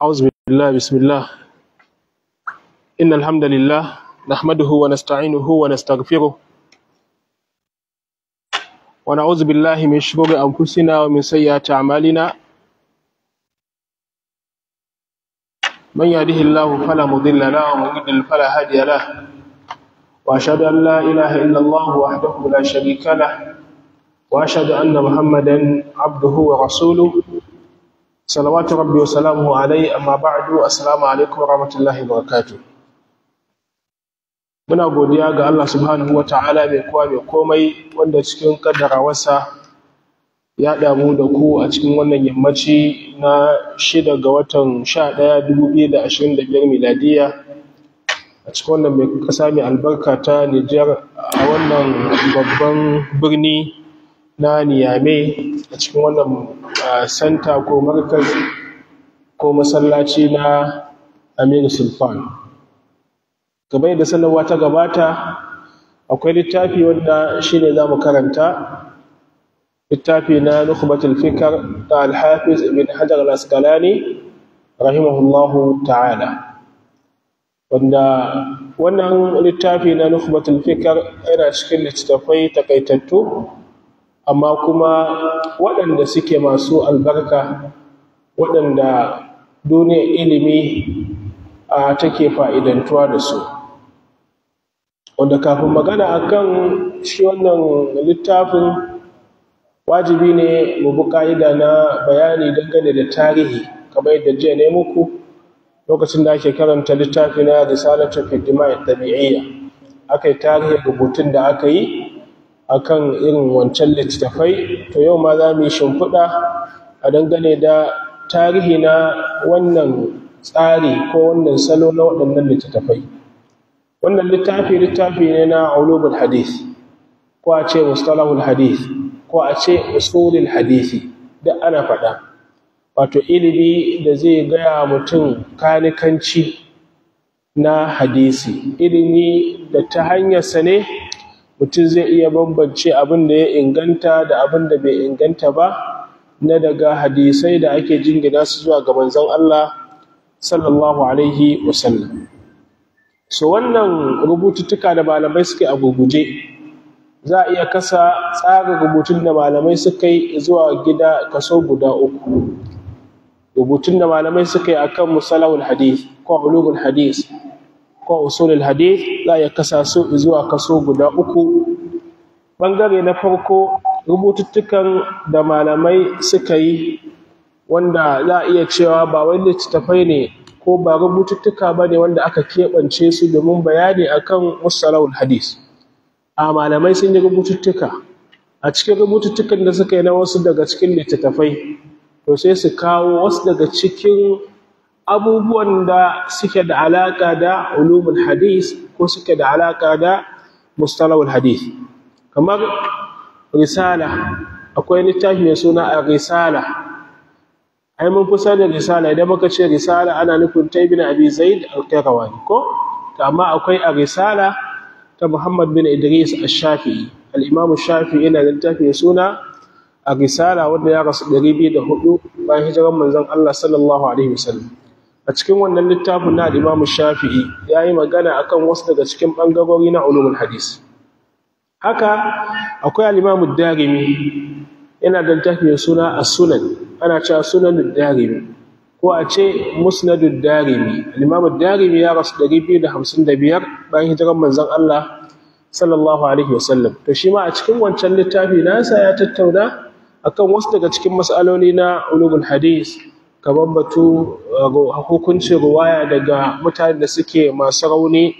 أعوذ بالله، بسم الله. إن الحمد لله نحمده ونستعينه ونستغفره، ونعوذ بالله من شرور أنفسنا ومن سيئات أعمالنا. من يهده الله فلا مضل له، ومن يضلل فلا هادي له. وأشهد أن لا إله إلا الله وحده لا شريك له، وأشهد أن محمدا عبده ورسوله صلوات ربي وسلامه عليه. أما بعد، السلام عليكم ورحمة الله وبركاته. Muna godiya ga Allah subhanahu wa ta'ala, mai kowa mai komai, wanda cikin kaddarawarsa ya damu da ku a cikin wannan yammaci na 6 ga watan 11, 2025 miladiya, a cikin wannan mai ƙasa mai albarka ta Nijar, a wannan babban birni na Niamey, a cikin wannan center ko markaz ko masallaci na Aminu Sultan. Kamar yadda sanarwa ta gabata, akwai littafi wanda shine za mu karanta, littafi na Nukhbatul Fikr ta Al-Hafiz Ibn Hajar Al-Asqalani rahimahullahu ta'ala, wanda wannan littafi na Nukhbatul Fikr yana cikin littattafai takaitattu amma kuma waɗanda suke masu albarka, waɗanda duniyar ilimi a take fa'idantuwa da su. Wanda kafin magana akan shi wannan littafin, wajibi ne mu bi ƙa'ida na bayani dangane da tarihi, kamar yadda jiya ne muku lokacin da ake karanta littafi na Risalatu fi Dima'i Tabi'iyya, aka yi tarihin rubutun da aka yi akan irin wancan littattafai. To, yau ma za mu yi shimfiɗa a dangane da tarihi na wannan tsari ko wannan salo na waɗannan littattafai. Wannan littafi, littafi ne na ulumul hadith, ko a ce mustalahul hadith, ko a ce usulul hadisi, duk ana faɗa. Wato ilimi da zai gaya mutum kanikanci na hadisi, ilimi da ta hanyarsa ne mutum zai iya bambance abin da ya inganta da abin da bai inganta ba na daga hadisai da ake jingina su zuwa ga manzon Allah sallallahu alaihi wasallam. So wannan rubututtuka da malamai suka yi, a gurguje za a iya kasa tsarin rubutun da malamai suka yi zuwa gida kaso guda uku. Rubutun da malamai suka yi akan mustalahul hadith ko ulumul hadith ko usulul hadith, za a iya kasa su zuwa kaso guda uku. Bangare na farko, rubututtukan da malamai suka yi wanda za a iya cewa ba wai littattafai ne ko ba rubututtuka ba ne wanda aka keɓance su domin bayani akan mustalahul hadith. A malamai sun yi rubututtuka, a cikin rubututtukan da suka yi na wasu daga cikin littattafai, to sai su kawo wasu daga cikin abubuwan da suke da alaƙa da ulumul hadith ko suke da alaƙa da mustalahul hadith. Kamar risala, akwai littafi mai suna a risala. Ai mun fi sanin risala, idan muka ce risala ana nufin ta Ibn Abi Zaid al-Qayrawani ko? To, amma akwai a risala ta Muhammad bin Idris ash-Shafi'i. Al-Imam Shafi'i yana da littafi mai suna a risala, wanda ya rasu 204 bayan hijiran manzon Allah sallallahu alaihi wasallam. A cikin wannan littafin na al-Imam Shafi'i, ya yi magana akan wasu daga cikin bangarori na ulumul hadis. Haka akwai al-Imam Darimi, yana da littafi mai suna As-Sunan, ana cewa Sunan Darimi ko a ce Musnad Darimi. Al-Imam Darimi ya rasu 255 bayan hijiran manzon Allah sallallahu alaihi wasallam. To, shi ma a cikin wancan littafi nasa ya tattauna akan wasu daga cikin mas'aloli na ulumul hadis, kamar batu hukuncin ruwaya daga mutanen da suke masu rauni,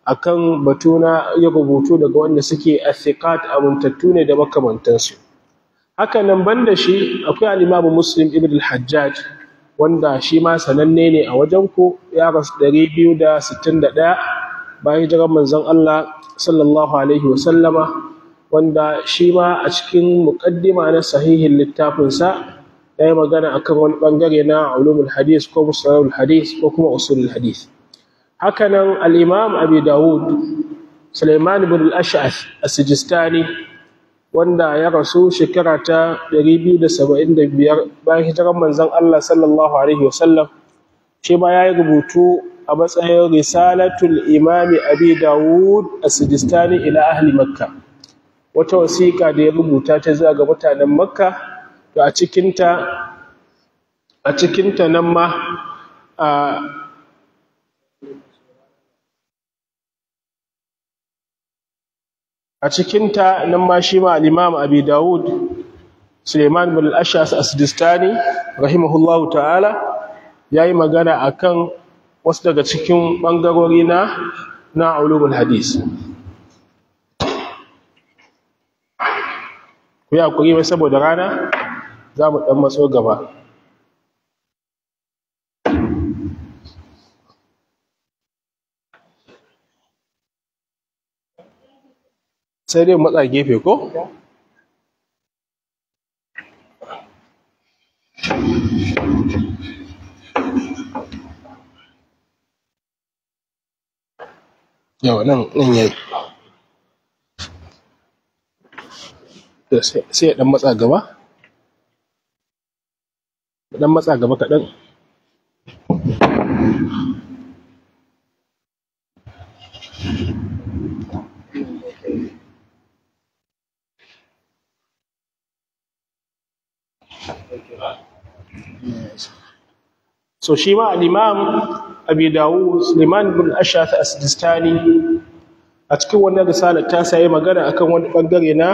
akan batu na ya rubutu daga wanda suke athiqat, amintattu ne, da makamantansu. Haka nan banda shi akwai al-Imam Muslim ibn al-Hajjaj, wanda shi ma sananne ne a wajen ku, ya rasu 261 bayan hijirar manzon Allah sallallahu alaihi wasallama, wanda shi ma a cikin muqaddima na sahihin littafinsa ya yi magana akan wani bangare na ulumul hadis ko mustalahul hadis ko kuma usulul hadis. Hakanan al-Imam Abi Dawud Sulaiman ibn al-Ash'ath as-Sijistani, wanda ya rasu shekara ta 275 bayan hijirar manzon Allah sallallahu alaihi wasallam. Shi ma ya yi rubutu a matsayin Risalatul Imami Abi Dawud As-Sijistani ila ahli Makka. Wata wasiƙa da ya rubuta ta zuwa ga mutanen Makka, to a cikinta nan ma shi ma al-Imam Abi Dawud Suleiman bin al-Ash'as As-Sijistani rahimahullahu ta'ala yayi magana akan wasu daga cikin bangarori na ulumul hadis. Ku yi hakuri mai saboda rana, za mu dan matso gaba. Sai dai matsa gefe ko? Yawa, nan nan yayi. Sai ya dan matsa gaba. Dan matsa gaba kaɗan. So shi ma al-Imam Abi Dawud Suleiman bin Ash'ath As-Sijistani a cikin wannan risalar ta sai magana akan wani bangare na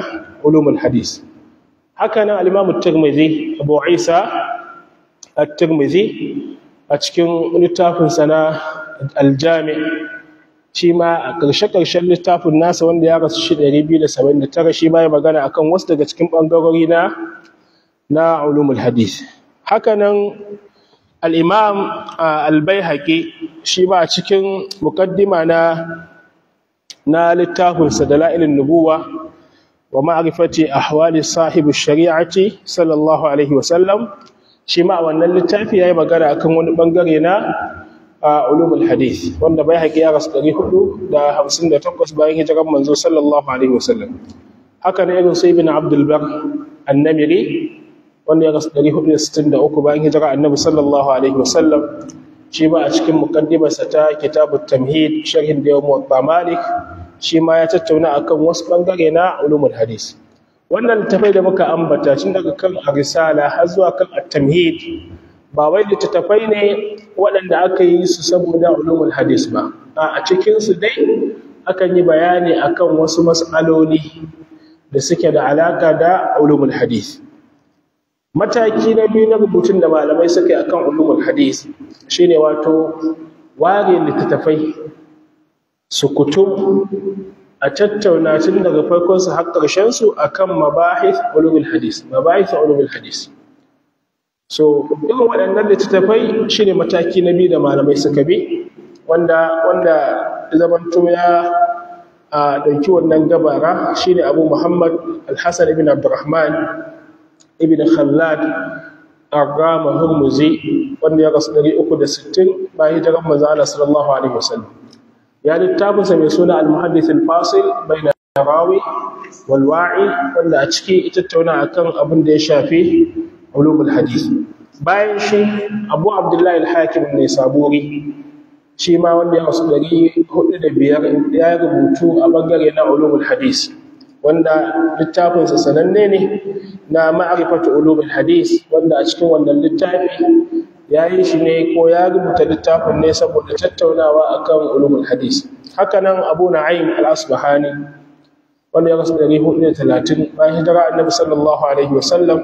ulumul hadis. Haka nan al-Imam At-Tirmidhi, Abu Isa At-Tirmidhi, a cikin littafin sa na Al-Jami', shi ma a ƙarshe-ƙarshen littafin nasa, wanda ya rasu shi 279, shi ma ya magana akan wasu daga cikin bangarori na ulumul hadis. Haka nan al-Imam Al-Baihaqi, shi ma a cikin muqaddima na littafinsa Dalailun Nubuwa wa Ma'rifati Ahwali Sahibi Shari'ati sallallahu alaihi wasallam, shi ma a wannan littafi yayi magana akan wani bangare na ulumul hadith, wanda Baihaqi ya rasu 458 bayan hijiran manzo sallallahu alaihi wasallam. Haka ne irin su Ibn Abdul Bar An-Namiri, wanda ya rasu 463 bayan hijira annabi sallallahu alaihi wasallam, shi ma a cikin muqaddimarsa ta Kitabut Tamhid, sharhin da ya Muwatta Malik, shi ma ya tattauna akan wasu bangare na ulumul hadis. Wannan littafai da muka ambata tun daga kan Risala har zuwa kan At-Tamhid, ba wai littattafai ne waɗanda aka yi su saboda ulumul hadis ba. A cikin su dai akan yi bayani akan wasu mas'aloli da suke da alaka da ulumul hadis. Mataki na biyu na rubutun da malamai suka yi akan ulumul hadis shine wato ware littattafai su kutum a tattauna tun daga farkon su har ƙarshen su akan mabahith ulumul hadis, mabahith ulumul hadis. So irin waɗannan littattafai shine mataki na biyu da malamai suka bi, wanda zamanto ya ɗauki wannan gabara shine Abu Muhammad Al-Hasan ibn Abdurrahman ibn Khallad Ar-Rama Hurmuzi, wanda ya rasu 360 bayan hijirar manzo Allah sallallahu alaihi wasallam. Ya littafin sa mai suna Al-Muhaddith Al-Fasil bayna Rawi wal Wa'i, wanda a ciki ita tattauna akan abin da ya shafi ulumul hadith. Bayan shi Abu Abdullah Al-Hakim ne Saburi, shi ma wanda ya rasu 405, ya rubutu a bangare na ulumul hadith, wanda littafinsa sananne ne na Ma'rifatu Ulumul Hadis, wanda a cikin wannan littafi ya yi shi ne ko ya rubuta littafin ne saboda tattaunawa akan ulumul hadis. Haka nan Abu Nu'aym Al-Asbahani, wanda ya rasu 430 bayan hijira annabi sallallahu alaihi wasallam,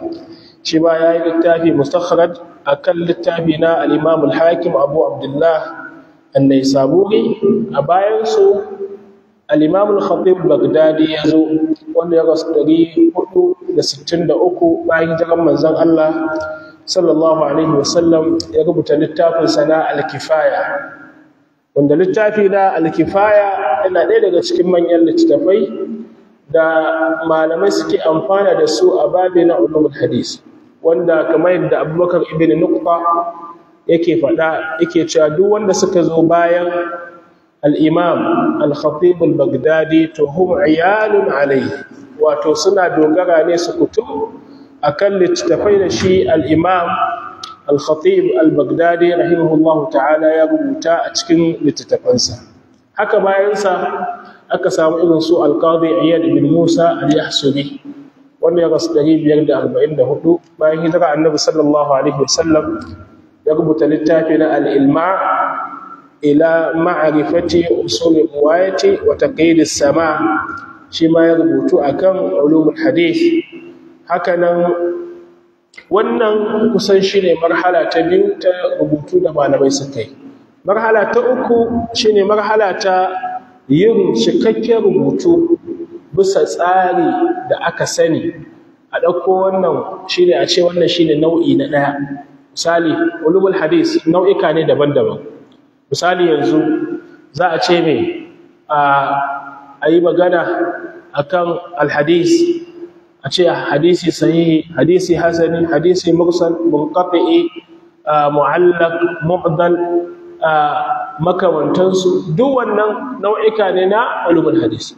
shi ma ya yi littafi mustakhraj akan littafi na al-Imam Al-Hakim Abu Abdullah An-Naisaburi. A bayan su al-Imam Al-Khatib Baghdadi ya zo, wanda ya rasu 463 bayan hijiran manzon Allah sallallahu alaihi wasallam, ya rubuta littafin sana Al-Kifaya, wanda littafi na Al-Kifaya yana ɗaya daga cikin manyan littattafai da malamai suke amfana da su a babi na ulumul hadis, wanda kamar yadda Abubakar ibn Nuqta yake faɗa, yake cewa duk wanda suka zo bayan al-Imam Al-Khatib Al-Baghdadi to hum iyalun alayhi, wato suna dogara ne su kutu akan littattafai da shi al-Imam Al-Khatib Al-Baghdadi rahimahullahu ta'ala ya rubuta a cikin littattafansa. Haka bayansa aka samu irin su Al-Qadi Iyad bin Musa Al-Yahsubi, wanda ya rasu 544 bayan hijira Annabi sallallahu alaihi wasallam, ya rubuta littafi na Al-Ilma ila ma'rifati usul riwayati wa taqyid as-sama', shi ma ya rubutu akan ulumul hadith. Haka nan wannan kusan shine marhala ta biyu ta rubutu da malamai suka yi. Marhala ta uku shine marhala ta yin cikakken rubutu bisa tsari da aka sani. A ɗauko wannan shine a ce wannan shine nau'i na ɗaya. Misali, ulumul hadis nau'ika ne daban-daban. Misali, yanzu za a ce mai a yi magana akan alhadis, a ce hadisi sahihi, hadisi hasani, hadisi mursal, munqati, mu'allaq, mu'dal, makamantansu. Duk wannan nau'ika ne na ulumul hadis.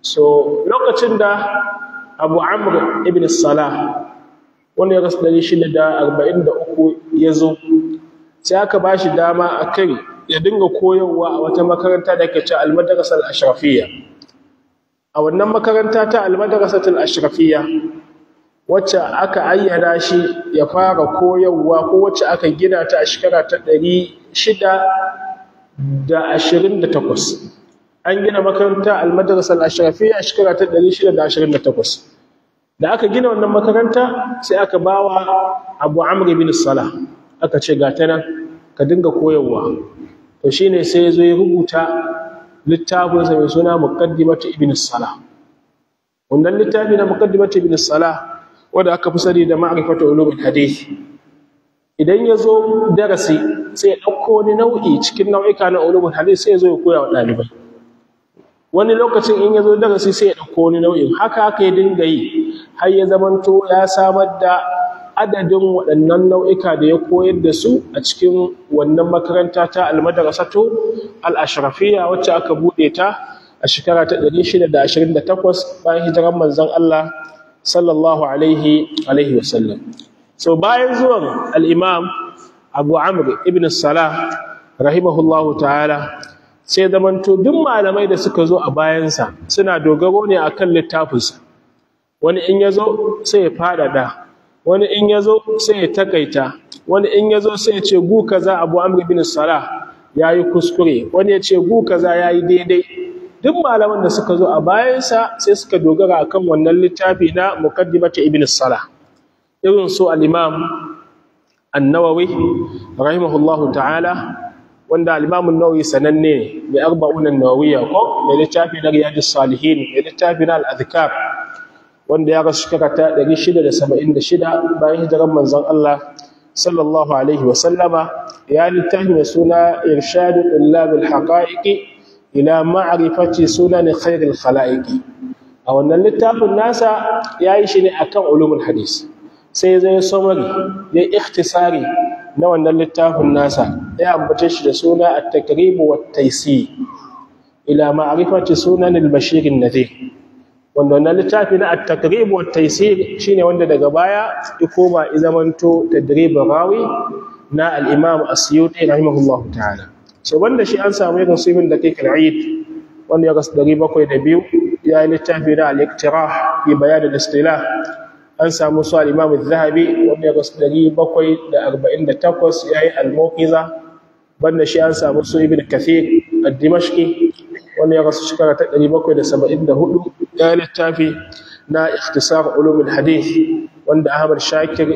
So lokacin da Abu Amr ibn Salah, wanda ya rasu 643, ya zo, sai aka ba shi dama a kan ya dinga koyarwa a wata makaranta da ke ce Almadrasa Al-Ashrafiyya. A wannan makaranta ta Almadrasa Al-Ashrafiyya, wacce aka ayyana shi ya fara koyarwa, ko wacce aka gina ta a shekara ta 628. An gina makaranta Almadrasa Al-Ashrafiyya a shekara ta 628. Da aka gina wannan makaranta, sai aka bawa Abu Amr bin Salah, aka ce ga ta nan, ka dinga koyarwa. To shine sai ya zo ya rubuta littafinsa mai suna Muqaddimatu Ibn Salah. Wannan littafi na Muqaddimatu Ibn Salah, wanda aka fi sani da Ma'rifatu Ulumul Hadith, idan ya zo darasi sai ya ɗauko wani nau'i cikin nau'ika na ulumul hadith, sai ya zo ya koya wa ɗalibai. Wani lokacin in ya zo darasi sai ya ɗauko wani nau'in. Haka haka ya dinga yi har ya zamanto ya samar da adadin waɗannan nau'ika da ya koyar da su a cikin wannan makaranta ta Almadrasatu Al-Ashrafiyya, wacce aka buɗe ta a shekara ta 628 bayan hijiran manzon Allah sallallahu alaihi wasallam. So bayan zuwan al-Imam Abu Amr ibn Salah rahimahullahu ta'ala, sai zamanto duk malamai da suka zo a bayansa suna dogaro ne akan littafinsa. Wani in ya zo sai ya faɗaɗa, wani in ya zo sai ya takaita, wani in ya zo sai ya ce gu kaza Abu Amr ibn Salah ya yi kuskure, wani ya ce gu kaza ya yi daidai. Duk malaman da suka zo a bayansa sai suka dogara akan wannan littafi na Muqaddimatu Ibn Salah, irin su al-Imam An-Nawawi rahimahullahu ta'ala, wanda al-Imam An-Nawawi sananne ne, mai Arba'un An-Nawawiyya, ko mai littafi na Riyadus Salihin, mai littafi na Al-Adhkar, wanda ya rasu shekara ta 676 bayan hijiran manzon Allah sallallahu alaihi wa sallama. Ya littafi mai suna Irshadu Tullab al-Haqa'iqi ila ma'rifati sunan khairil khalaiqi. A wannan littafin nasa ya yi shi ne akan ulumul hadis. Sai zai summary, ya ikhtisari na wannan littafin nasa, ya ambace shi da suna At-Takrib wa At-Taysir ila ma'rifati sunan al-Bashir an-Nadhir, wanda wannan littafi na At-Takrib wa At-Taysir shine wanda daga baya ya koma ya zamanto Tadrib Rawi na al-Imam As-Suyuti rahimahullahu ta'ala. So wanda shi an samu irin su Ibn Daqiq al-Eid, wanda ya rasu 702, ya yi littafi na Al-Iqtirah fi Bayan al-Istilah. An samu su al-Imam Az-Zahabi, wanda ya rasu 748, ya yi Al-Muqiza. Banda shi an samu su Ibn Kathir ad-Dimashqi, wanda ya rasu shekara ta 774, ya yi littafi na Ikhtisar Ulum al-Hadith, wanda Ahmad Shakir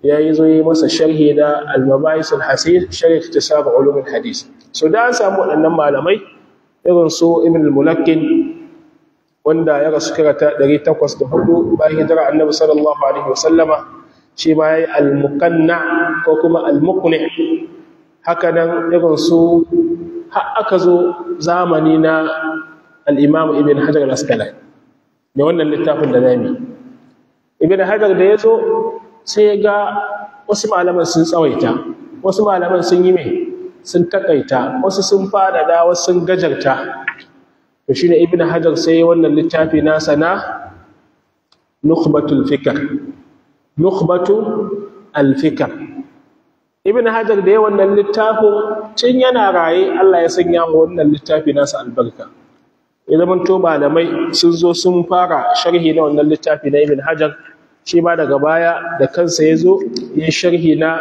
ya yi zo yi masa sharhi da Al-Mabahis al-Hasis sharh Ikhtisar Ulum al-Hadith. So da an samu waɗannan malamai irin su Ibn al-Mulakkin, wanda ya rasu shekara ta 804 bayan hijira Annabi sallallahu alaihi wasallama, shi ma yayi Al-Muqanna ko kuma Al-Muqni. Haka nan irin su har aka zo zamani na al-Imam Ibn Hajar al-Asqalani da wannan littafin da zamu. Ibn Hajar da yazo sai ya ga wasu malaman sun tsawaita, wasu malaman sun yi mai sun takaita, wasu sun faɗaɗa, wasu sun gajarta. To shine Ibn Hajar sai wannan littafi nasa na Nukhbatul Fikr, Nukhbatu al-Fikr. Ibn Hajar da ya wannan littafin tun yana raye Allah ya sanya wa wannan littafi nasa albarka. Ya zamanto malamai sun zo sun fara sharhi na wannan littafi na Ibn Hajar, shi ma daga baya da kansa ya zo ya sharhi na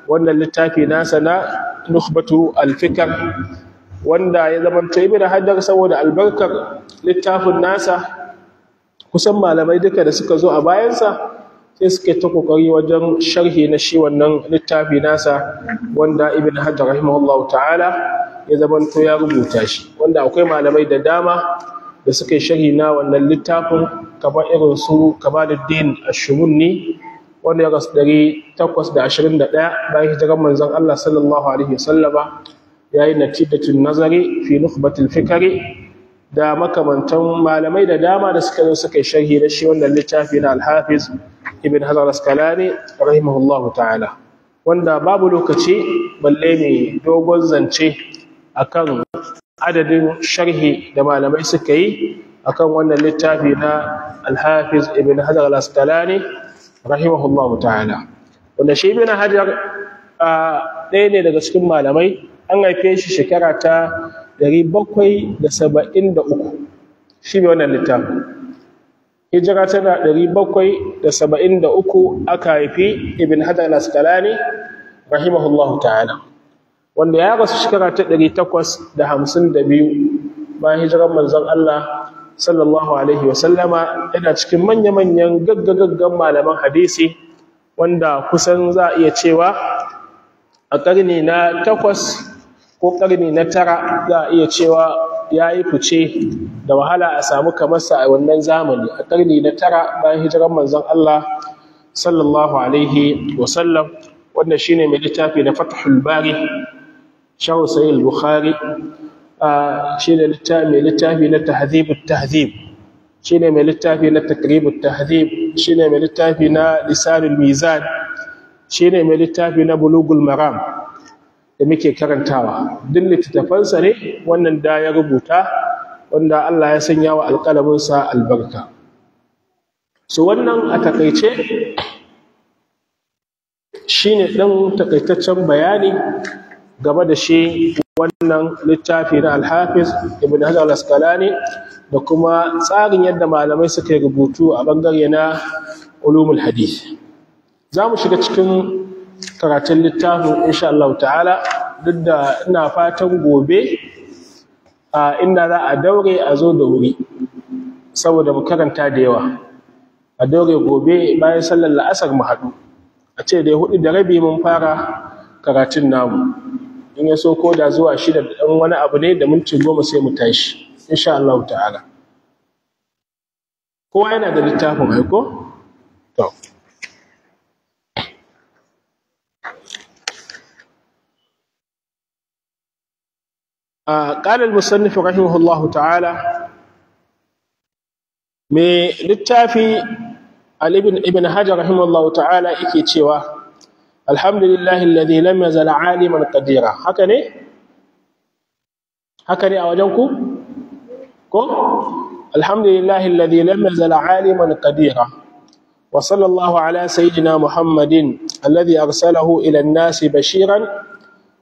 wannan littafi nasa na Nukhbatu al-Fikr, wanda ya zamanto Ibn Hajar saboda albarkar littafin nasa kusan malamai duka da suka zo a bayansa sai suka ta kokari wajen sharhi na shi wannan littafi nasa wanda Ibn Hajar rahimahullahu ta'ala ya zamanto ya rubuta shi, wanda akwai malamai da dama da suka yi sharhi na wannan littafin kamar irin su Kamaluddin Ash-Shumunni wanda ya rasu 821 bayan hijirar manzon Allah sallallahu alaihi wasallama, yayi natijatul nazari fi nukhbatil fikri da makamantan malamai da dama da suka zo suka yi sharhi na shi wannan littafi na Al-Hafiz Ibn Hajar Al-Asqalani rahimahullahu ta'ala, wanda babu lokaci balle mai dogon zance akan adadin sharhi da malamai suka yi akan wannan littafi na Al-Hafiz Ibn Hajar Al-Asqalani rahimahullahu ta'ala. Wanda shi Ibn Hajar ɗaya ne daga cikin malamai, an haife shi shekara ta 773, shi mai wannan littafin hijira tana 773 aka haifi Ibn Hajar Al-Asqalani rahimahullahu ta'ala, wanda ya rasu shekara ta 852 bayan hijirar manzon Allah sallallahu alaihi wasallama. Yana cikin manya-manyan gaggagaggan malaman hadisi wanda kusan za a iya cewa a ƙarni na 8 ko ƙarni na 9 za a iya cewa ya yi fice da wahala a samu kamarsa a wannan zamani, a ƙarni na 9 bayan hijirar manzon Allah sallallahu alaihi wasallam, wanda shine mai littafi na Fathul Bari, Sharh Sahih Bukhari, shine mai littafi na Tahdhibut Tahdhib, shine mai littafi na Taqribut Tahdhib, shine mai littafi na Lisanul Mizan, shine mai littafi na Bulughul Maram da muke karantawa. Duk littattafansa ne wannan da ya rubuta, wanda Allah ya sanya wa alƙalaminsa albarka. So wannan a takaice shine ɗan takaitaccen bayani game da shi wannan littafi na Al-Hafiz Ibn Hajar Al-Asqalani da kuma tsarin yadda malamai suka yi rubutu a bangare na ulumul hadith. Za mu shiga cikin karatun littafin insha Allah ta'ala, duk da ina fatan gobe a inda za a daure a zo da wuri saboda mu karanta da yawa. A daure gobe bayan sallar la'asar mu haɗu, a ce dai 4:30 mun fara karatun namu, in ya so ko da zuwa 6 da ɗan wani abu ne da minti 10 sai mu tashi insha Allah ta'ala. Kowa yana da littafin aiko? To قال المصنف رحمه الله تعالى mai littafi Ibn Hajar rahimahullahu ta'ala yake cewa alhamdulillahi alladhi lam yazal aliman qadira. Haka ne? Haka ne a wajen ku? Ko? Alhamdulillahi alladhi lam yazal aliman qadira wa sallallahu ala sayyidina Muhammadin alladhi arsalahu ila an-nasi bashiran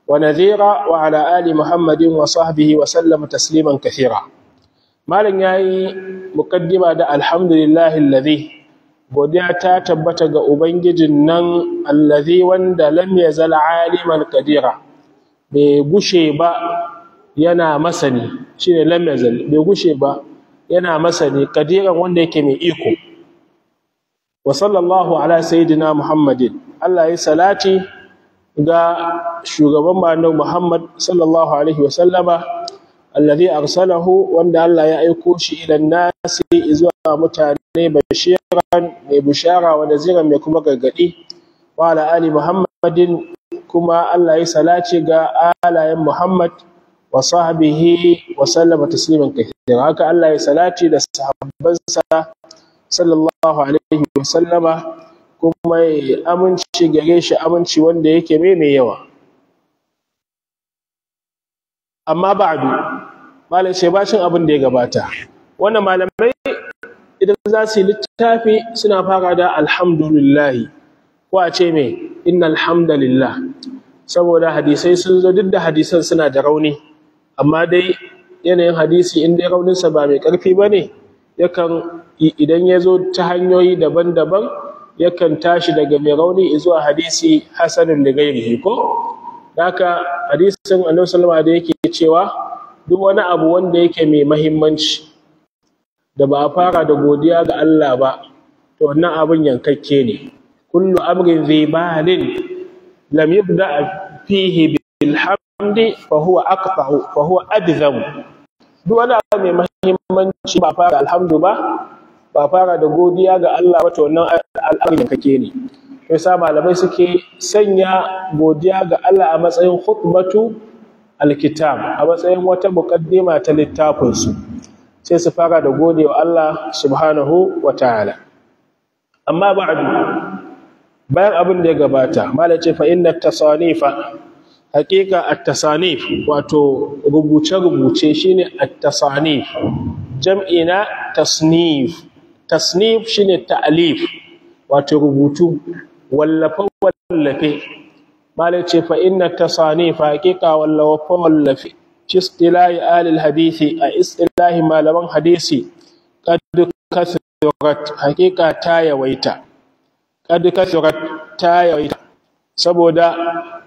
wa nadhira wa ala ali Muhammadin wa sahbihi wa sallama tasliman kathira. Malam yayi muqaddima da alhamdulillahi alladhi, godiya ta tabbata ga ubangijin nan allazi wanda lam yazal aliman qadira, bai gushe ba yana masani, shine lam yazal, bai gushe ba yana masani, qadiran wanda yake mai iko. Wa sallallahu ala sayyidina Muhammadin, Allah ya salati ga shugaban annabi Muhammad sallallahu alaihi wa sallama, alladhi arsalahu, wanda Allah ya aiko shi ila nasi zuwa mutane, bashiran mai bushara wa naziran mai kuma gargadi, wa ala ali Muhammadin, kuma Allah ya salaci ga alayen Muhammad wa sahbihi wa sallama tasliman kathira. Haka Allah ya salati da sahabbansa sallallahu alaihi wa sallama, kuma ya aminci gare shi aminci wanda yake mai yawa. Amma ba'du, malam sai bacin abin da ya gabata. Wannan malamai idan za su yi littafi suna fara da alhamdulillah, ko a ce mai innal hamdalillah. Saboda hadisai sun zo, duk da hadisan suna da rauni, amma dai yanayin hadisi in dai rauninsa ba mai ƙarfi ba ne, yakan idan ya zo ta hanyoyi daban-daban yakan tashi daga mai rauni zuwa hadisi hasanun da gairihi ko. Haka hadisin Annabi sallama da yake cewa duk wani abu wanda yake mai mahimmanci da ba a fara da godiya ga Allah ba, to wannan abin yankakke ne. Kullu amrin dhi balin lam yubda fihi bil hamdi fa huwa aqta'u fa huwa adham. Duk wani abu mai mahimmanci ba fara alhamdu ba, ba fara da godiya ga Allah ba, to wannan al'amarin yankakke ne. Yasa malamai suke sanya godiya ga Allah a matsayin khutbatu alkitab, a matsayin wata muqaddima ta littafin su, sai su fara da godewa Allah subhanahu wataala. Amma ba'du, bayan abin da ya gabata, malai ce fa inna tasanifa, haqiqa at-tasanif, wato rubuce-rubuce shine at-tasanif, jam'i na tasnif. Tasnif shine ta'alif, wato rubutu, wallafe-wallafe. Malai ce fa inna tasanifa, haqiqa wallafe-wallafe, fi istilahi alil hadisi, a istilahi malaman hadisi, qad kathurat, haqiqa ta yawaita, qad kathurat, ta yawaita, saboda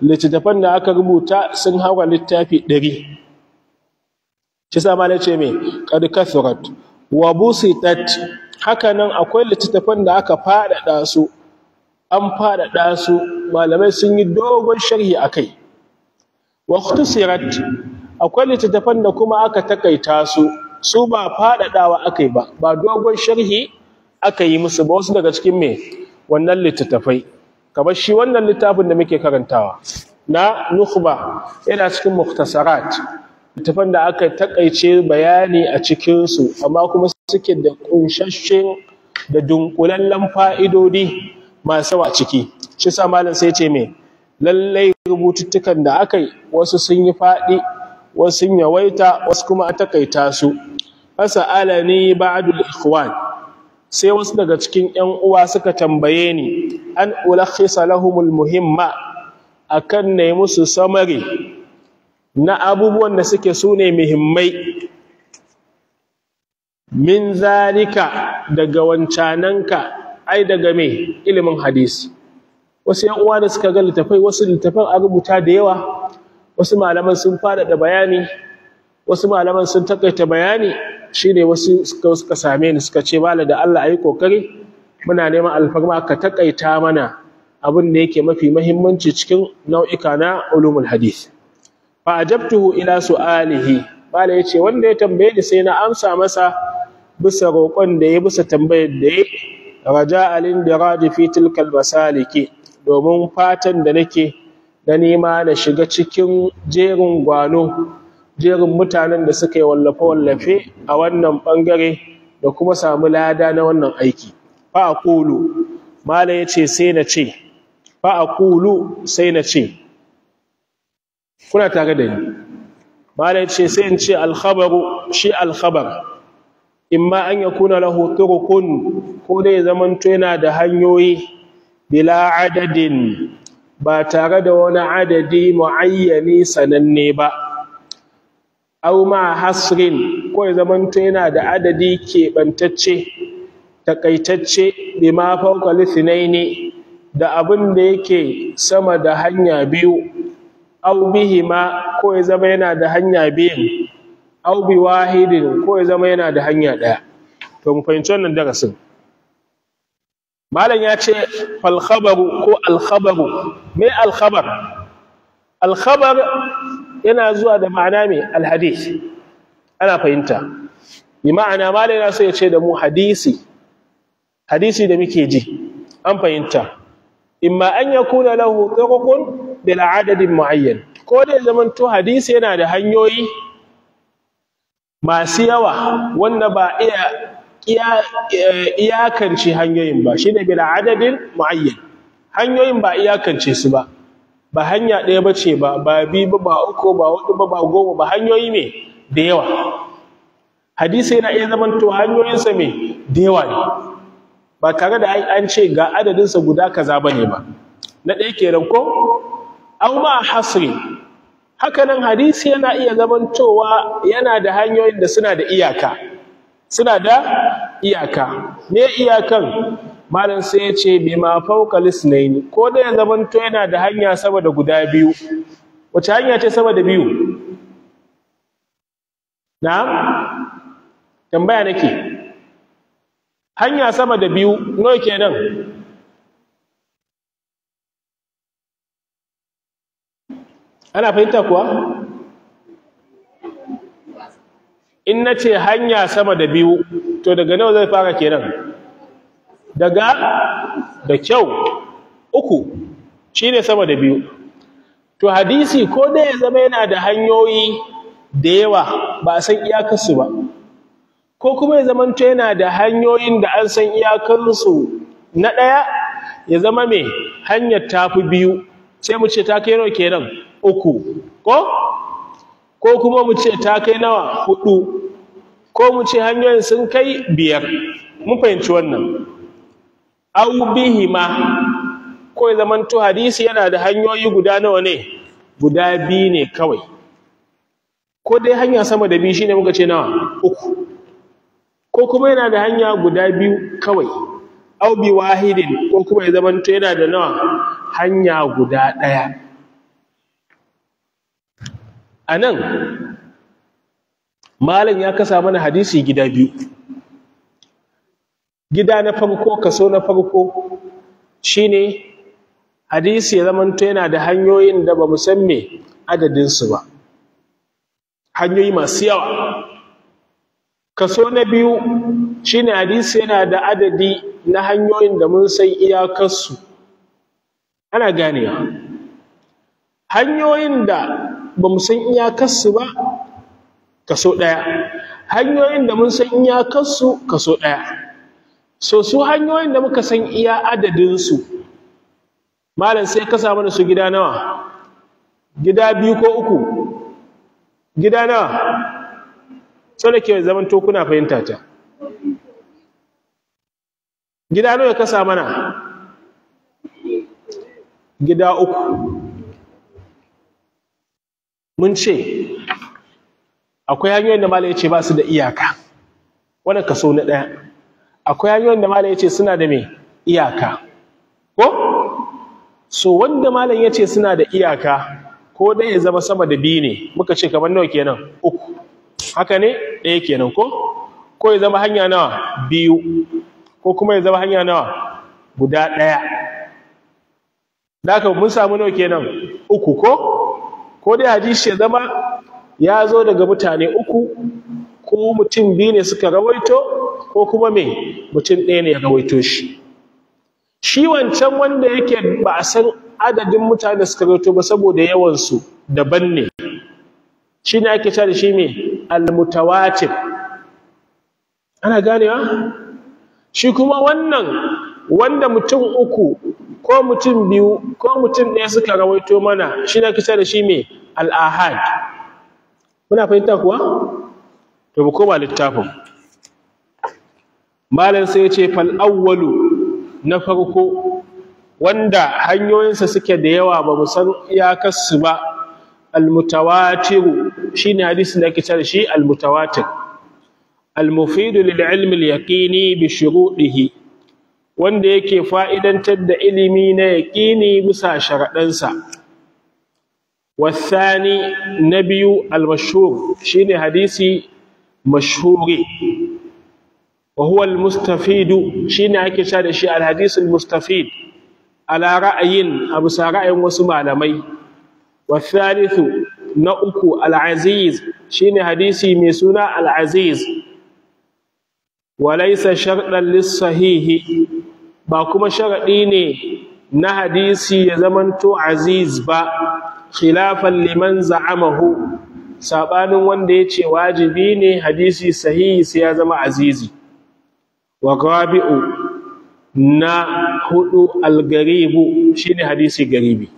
littattafan da aka rubuta sun haura littafi 100. Shi sa malai ce me qad kathurat wa busitat. Hakanan akwai littattafan da aka faɗaɗa su, an faɗaɗa su, malamai sun yi dogon sharhi akai. Wa ikhtusirat, akwai littattafan da kuma aka takaita su, su ba faɗaɗawa akai ba, ba dogon sharhi aka yi musu ba, wasu daga cikin me wannan littattafai, kamar shi wannan littafin da muke karantawa na Nukhba, yana cikin mukhtasarat, littattafan da aka takaice bayani a cikin su, amma kuma suke da kunshashen da dunkulallen fa'idodi masu yawa ciki. Shi sa malam sai ce me lallai rubututtukan da aka yi wasu sun yi faɗi, wasu sun yawaita, wasu kuma a takaita su. Fasa'alani ba'dul ikhwan, sai wasu daga cikin ƴan uwa suka tambaye ni an ulakhisa lahumul muhimma, akan ne musu samari na abubuwan da suke sune muhimmai, min zalika, daga wancananka, ai daga me ilimin hadisi. Wasu ƴan uwa da suka ga littafai, wasu littafan a rubuta da yawa, wasu malaman sun faɗaɗa bayani, wasu malaman sun takaita bayani, shine wasu suka same ni suka ce malam da Allah ayi kokari, muna neman alfarma ka takaita mana abin da yake mafi muhimmanci cikin nau'ika na ulumul hadith. Fa ajabtuhu ila su'alihi, malam yace wanda ya tambaye ni sai na amsa masa bisa roƙon da ya bisa tambayar da ya raja alin diradi fi tilkal masaliki, domin fatan da nake na nema na shiga cikin jerin gwano, jerin mutanen da suka yi wallafe-wallafe a wannan bangare da kuma samu lada na wannan aiki. Fa aqulu, mala yace sai na ce, fa aqulu, sai na ce, kuna tare da ni? Mala yace sai in ce al-khabaru, shi al-khabar imma an yakuna lahu turuqun, ko dai zamanto yana da hanyoyi, bila adadin, ba tare da wani adadi muayyani sananne ba, aw ma hasrin, ko ya zamanto yana da adadi keɓantacce takaitacce, bima fawqa lithnaini, da abin da yake sama da hanya biyu, aw bihima, ko ya zama yana da hanya biyun, aw bi wahidin, ko ya zama yana da hanya ɗaya. To mu fahimci wannan darasin. Malam ya ce fal khabaru ko al khabaru. Me al khabar? Al khabar yana zuwa da ma'ana me al hadith. Ana fahimta. Bi ma'ana malam yana so ya ce da mu hadisi, hadisi da muke ji, an fahimta. Imma an yakuna lahu turuqun bila adadin muayyan, ko dai zamanto hadisi yana da hanyoyi masu yawa wanda ba iya iyakance hanyoyin ba, shine bila adadin muayyan, hanyoyin ba iyakance su ba, ba hanya ɗaya bace ba, ba biyu ba, ba uku ba, hudu ba, ba goma ba, hanyoyi me da yawa. Hadisi yana iya zamanto hanyoyinsa me da yawa ne, ba tare da an ce ga adadinsa guda kaza bane ba. Na ɗaya kenan ko Aw ma hasri, hakanan hadisi yana iya zamantowa yana da hanyoyin da suna da iyaka, suna da iyaka. Me iyakan? Malam sai ya ce bima fawqa lisnaini, ko da ya zamanto yana da hanya sama da guda biyu. Wace hanya ce sama da biyu? Na'am, tambaya nake. Hanya sama da biyu nawa kenan? Ana fahimta kuwa? In na ce hanya sama da biyu, to daga nawa zai fara kenan? Daga da kyau uku shine sama da biyu. To hadisi ko dai ya zama yana da hanyoyi da yawa ba a san iyakarsu ba, ko kuma ya zama to yana da hanyoyin da an san iyakarsu. Na ɗaya ya zama mai hanyar tafi biyu, sai mu ce ta kai nawa kenan? Uku. Ko kuma mu ce ta kai nawa? Hudu. Ko mu ce hanyoyin sun kai biyar. Mun fahimci wannan. Au bihima, ko ya zama to hadisi yana da hanyoyi guda nawa ne? Guda biyu ne kawai. Ko dai hanya sama da biyu shine muka ce nawa? Uku. Ko kuma yana da hanya guda biyu kawai. Au bi wahidin, ko kuma ya zama to yana da nawa? Hanya guda ɗaya. A nan malam ya kasa mana hadisi gida biyu. Gida na farko, kaso na farko shine hadisi ya zamanto yana da hanyoyin da ba mu san me adadinsu ba, hanyoyi masu yawa. Kaso na biyu shine hadisi yana da adadi na hanyoyin da mun san iyakarsu. Ana ganewa. Hanyoyin da ba mu san iyakarsu ba kaso ɗaya, hanyoyin da mun san iyakarsu kaso ɗaya. So su hanyoyin da muka san iya adadinsu, malam sai ka samu su gida nawa? Gida biyu ko uku? Gida nawa? Sau da ke zaman to kuna fahimta ta. Gida nawa ka sa mana? Gida uku. Mun ce akwai hanyoyin da malam ya ce ba su da iyaka, wannan kaso na ɗaya. Akwai hanyoyin da malam ya ce suna da me? Iyaka. Ko? So wanda malam ya ce suna da iyaka, ko dai ya zama sama da biyu ne, muka ce kamar nawa kenan? Uku. Haka ne? Ɗaya kenan ko? Ko ya zama hanya nawa? Biyu. Ko kuma ya zama hanya nawa? Guda ɗaya. Da haka mun samu nawa kenan? Uku ko? Ko dai hadisi ya zama ya zo daga mutane uku, ko mutum biyu ne suka rawaito, ko kuma me mutum ɗaya ne ya rawaito shi. Shi wancan wanda yake ba a san adadin mutane da suka rawaito ba saboda yawansu daban ne, shi ne ake cewa da shi me almutawatir. Ana ganewa? Shi kuma wannan wanda mutum uku ko mutum biyu ko mutum ɗaya suka rawaito mana, shi ne ake cewa da shi me al-ahad. Muna fahimta kuwa? To mu koma littafin. Malam sai ya ce fal awwalu, na farko wanda hanyoyinsa suke da yawa ba mu san iyakarsu ba, almutawatiru, shine hadisin da ake cewa da shi almutawatir, almufidu lil ilmi al yaqini bi shuruɗihi, wanda yake fa'idantar da ilimi na yaqini bisa sharaɗansa. Wasani, na biyu, almashhur, shine hadisi mashhuri, wa huwa almustafidu, shine ake cewa da shi alhadis almustafid ala ra'ayin, abu sa ra'ayin wasu malamai. Wathalithu, na uku, al-aziz, shine hadisi mai suna al-aziz, walaysa shartan lis-sahihi, ba kuma sharadi ne na hadisi ya zamanto aziz ba, khilafan liman za'amahu, sabanin wanda yace wajibi ne hadisi sahihi sai ya zama azizi. Wa rabi'u, na hudu, al-garibu, shine hadisi garibi.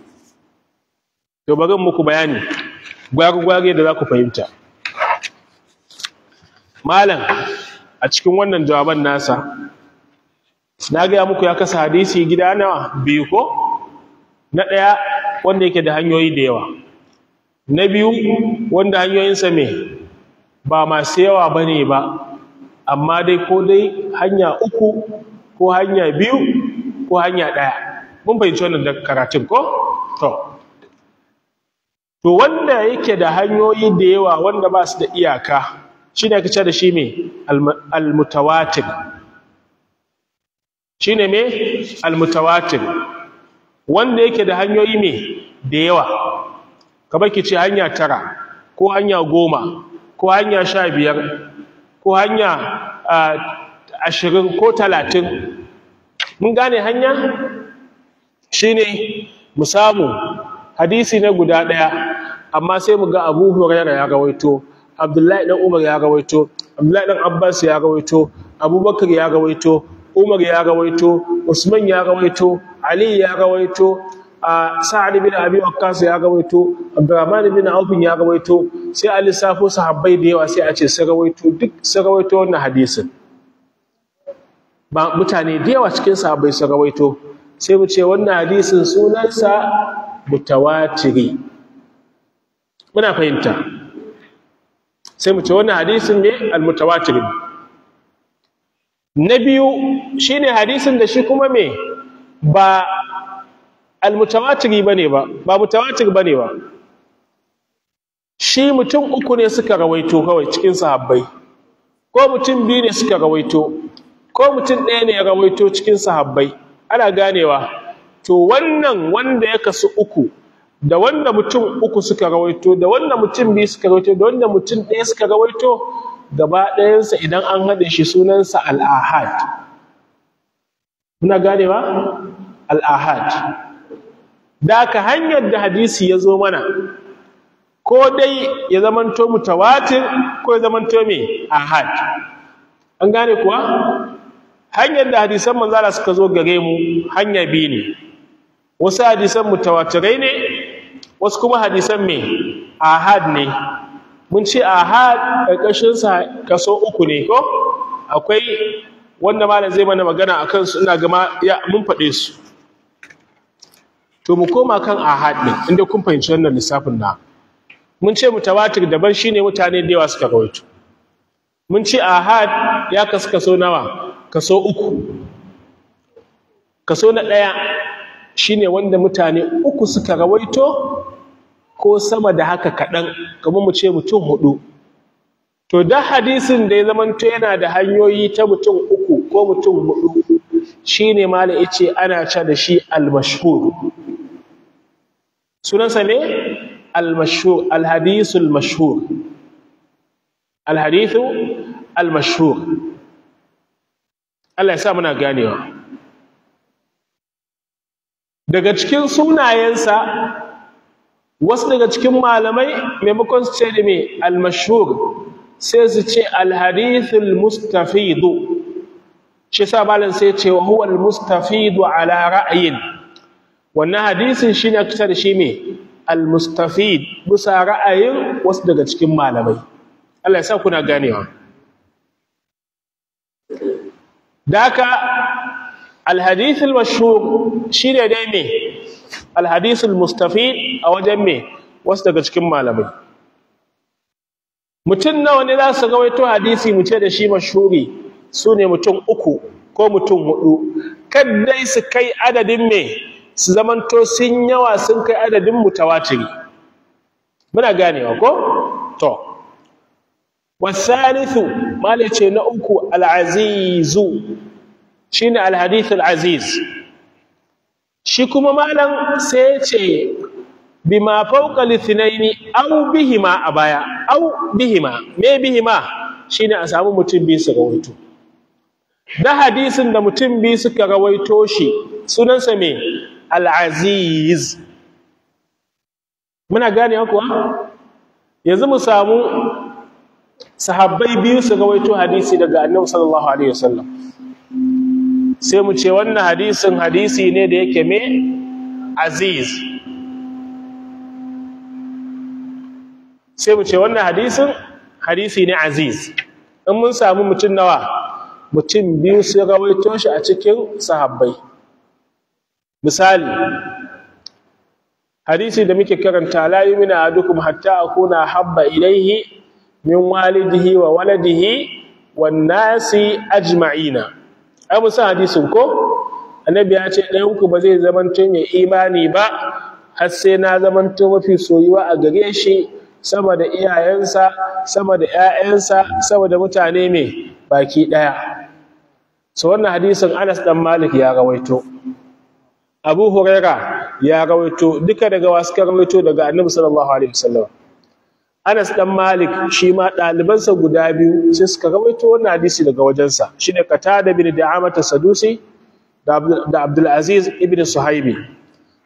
To bari muku bayani gwari-gwari da za ku fahimta. Malam a cikin wannan jawaban nasa, na gaya muku ya kasa hadisi gida nawa? Biyu ko? Na ɗaya wanda yake da hanyoyi da yawa. Na biyu, wanda hanyoyinsa me ba masu yawa bane ba, amma dai ko dai hanya 3 ko hanya 2 ko hanya 1. Mun fahimci wannan da karatun ko? To wanda yake da hanyoyi da yawa wanda ba su da iyaka, shine ake cewa da shi me al-mutawatir. Shine me al-mutawatir, wanda yake da hanyoyi me da yawa, kamar ki ce hanya 9 ko hanya 10 ko hanya 15 ko hanya 20 ko 30. Mun gane hanya? Shine mu samu hadisi na guda ɗaya, amma sai mu ga Abu Hurairah ya rawaito, Abdullahi dan Umar ya rawaito, Abdullahi dan Abbas ya rawaito, Abubakar ya rawaito, Umar ya rawaito, Usman ya rawaito, Ali ya rawaito, Sa'ad bin Abi Waqqas ya rawaito, Abdurrahman bin Auf ya rawaito. Sai a lissafo sahabbai da yawa, sai a ce sun rawaito, duk sun rawaito wannan hadisin. Ba mutane da yawa cikin sahabbai sun rawaito, sai mu ce wannan hadisin sunansa mutawatiri. Muna fahimta? Sai mu ce wannan hadisin ne al-mutawatiri. Na biyu shine hadisin da shi kuma me ba al-mutawatiri bane ba, ba mutawatir bane ba. Shi mutum 3 ne suka rawaito kawai cikin sahabbai, ko mutum 2 ne suka rawaito, ko mutum 1 ne ya rawaito cikin sahabbai. Ana ganewa? To wannan wanda ya kasu 3, da wanda mutum 3 suka rawaito, da wanda mutum 2 suka rawaito, da wanda mutum 1 suka rawaito, gaba ɗayansa idan an haɗe shi sunansa al-ahad. Muna ganewa? Al-ahad. Da ka hanyar da hadisi ya zo mana, ko dai ya zamanto mutawatir ko ya zamanto me ahad. An gane kuwa? Hanyar da hadisan manzala suka zo gare mu hanya 2 ne. Wasu hadisan mutawatirai ne, wasu kuma hadisan me ahad ne. Mun ce ahad ƙarƙashin sa kaso 3 ne ko? Akwai wanda malam zai mana magana akan su, ina gama ya mun faɗe su. To mu koma kan ahad ne, inda kun fahimci wannan lissafin na. Mun ce mutawatir daban, shine mutane da yawa suka rawaito. Mun ce ahad ya kasu kaso nawa? Kaso 3. Kaso na 1 shine wanda mutane 3 suka rawaito ko sama da haka kaɗan, kamar mu ce mutum 4. To da hadisin da ya zamanto yana da hanyoyi ta mutum 3 ko mutum 4, shine malam yace ana ce da shi al-mashhur. Sunansa ne al-mashhur, al-hadithul mashhur, al-hadithu al-mashhur. Allah ya sa muna ganewa. Daga cikin sunayensa, wasu daga cikin malamai maimakon su ce da me al-mashhur, sai su ce al-hadithul mustafidu. Shi sa malam sai ce wa huwa al-mustafidu ala ra'yin. Wannan hadisin shine aka da shi me al-mustafid, bisa ra'ayin wasu daga cikin malamai. Allah ya sa kuna ganewa. Daka al-hadith al-mashhur shine dai me al-hadith al-mustafid a wajen me wasu daga cikin malamai. Mutum nawa ne za su rawaito hadisi mu ce da shi mashhuri? Su ne mutum 3 ko mutum 4. Kaddai su kai adadin me su zamanto sun yawa, sun kai adadin mutawatiri. Muna ganewa ko? To wasalithu, malai ce na 3 al-azizu, shine al-hadith al-aziz. Shi kuma malam sai ce bima fawqa lithnaini aw bihima, a baya aw bihima. Me bihima? Shine a samu mutum 2 su rawaito. Da hadisin da mutum 2 suka rawaito shi sunansa me al-aziz. Muna gane kuwa? Yanzu mu samu sahabbai 2 su rawaito hadisi daga Annabi sallallahu alaihi wasallam, sai mu ce wannan hadisin hadisi ne da yake me aziz. Sai mu ce wannan hadisin hadisi ne aziz. In mun samu mutum nawa? Mutum 2 su rawaito shi a cikin sahabbai. Misali, Hadisi da muke karanta, la yu'minu ahadukum hatta akuna habba ilaihi min walidihi wa waladihi wan nasi ajma'ina. Ai mun san hadisin ko? Annabi ya ce ɗayan ku ba zai zamanto mai imani ba har sai na zamanto mafi soyuwa a gare shi sama da iyayensa, sama da ƴaƴansa, sama da mutane mai baki ɗaya. So wannan hadisin Anas dan Malik ya rawaito, Abu Huraira ya rawaito, duka daga wasu ka rawaito daga Annabi sallallahu alaihi wasallam. Anas dan Malik shi ma ɗalibansa guda biyu sai suka rawaito wannan hadisi daga wajensa, shine Qatada bin Da'amata Sadusi da Abdul Aziz ibn Suhaibi.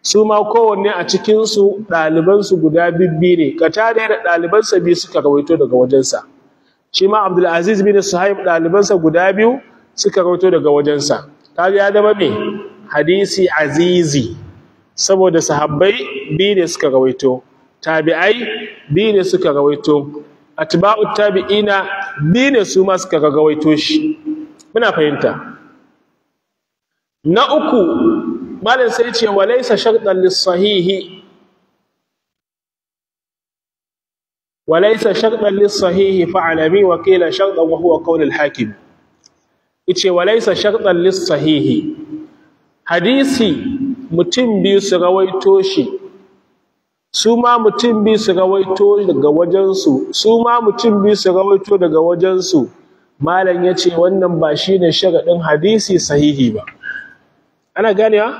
Su ma kowanne a cikin su ɗalibansu guda bibbi ne. Qatada da ɗalibansa biyu suka rawaito daga wajensa, shi ma Abdul Aziz bin Suhaib ɗalibansa guda biyu suka rawaito daga wajensa. Kaga ya zama me? Hadisi azizi, saboda sahabbai biyu ne suka rawaito, tabi'ai biyu ne suka rawaito, atba'u tabi'ina biyu ne su ma suka rawaito shi. Muna fahimta. Na uku, malam sai ce walaysa shartan lis-sahihi, walaysa shartan lis-sahihi fa'alami wa qila shartan wa huwa qawl al-hakim. Yace walaysa shartan lis-sahihi, hadisi mutum biyu su rawaito shi, su ma mutum biyu su rawaito daga wajensu, su ma mutum biyu su rawaito daga wajensu. Malam ya ce wannan ba shi ne sharaɗin hadisi sahihi ba. Ana ganewa?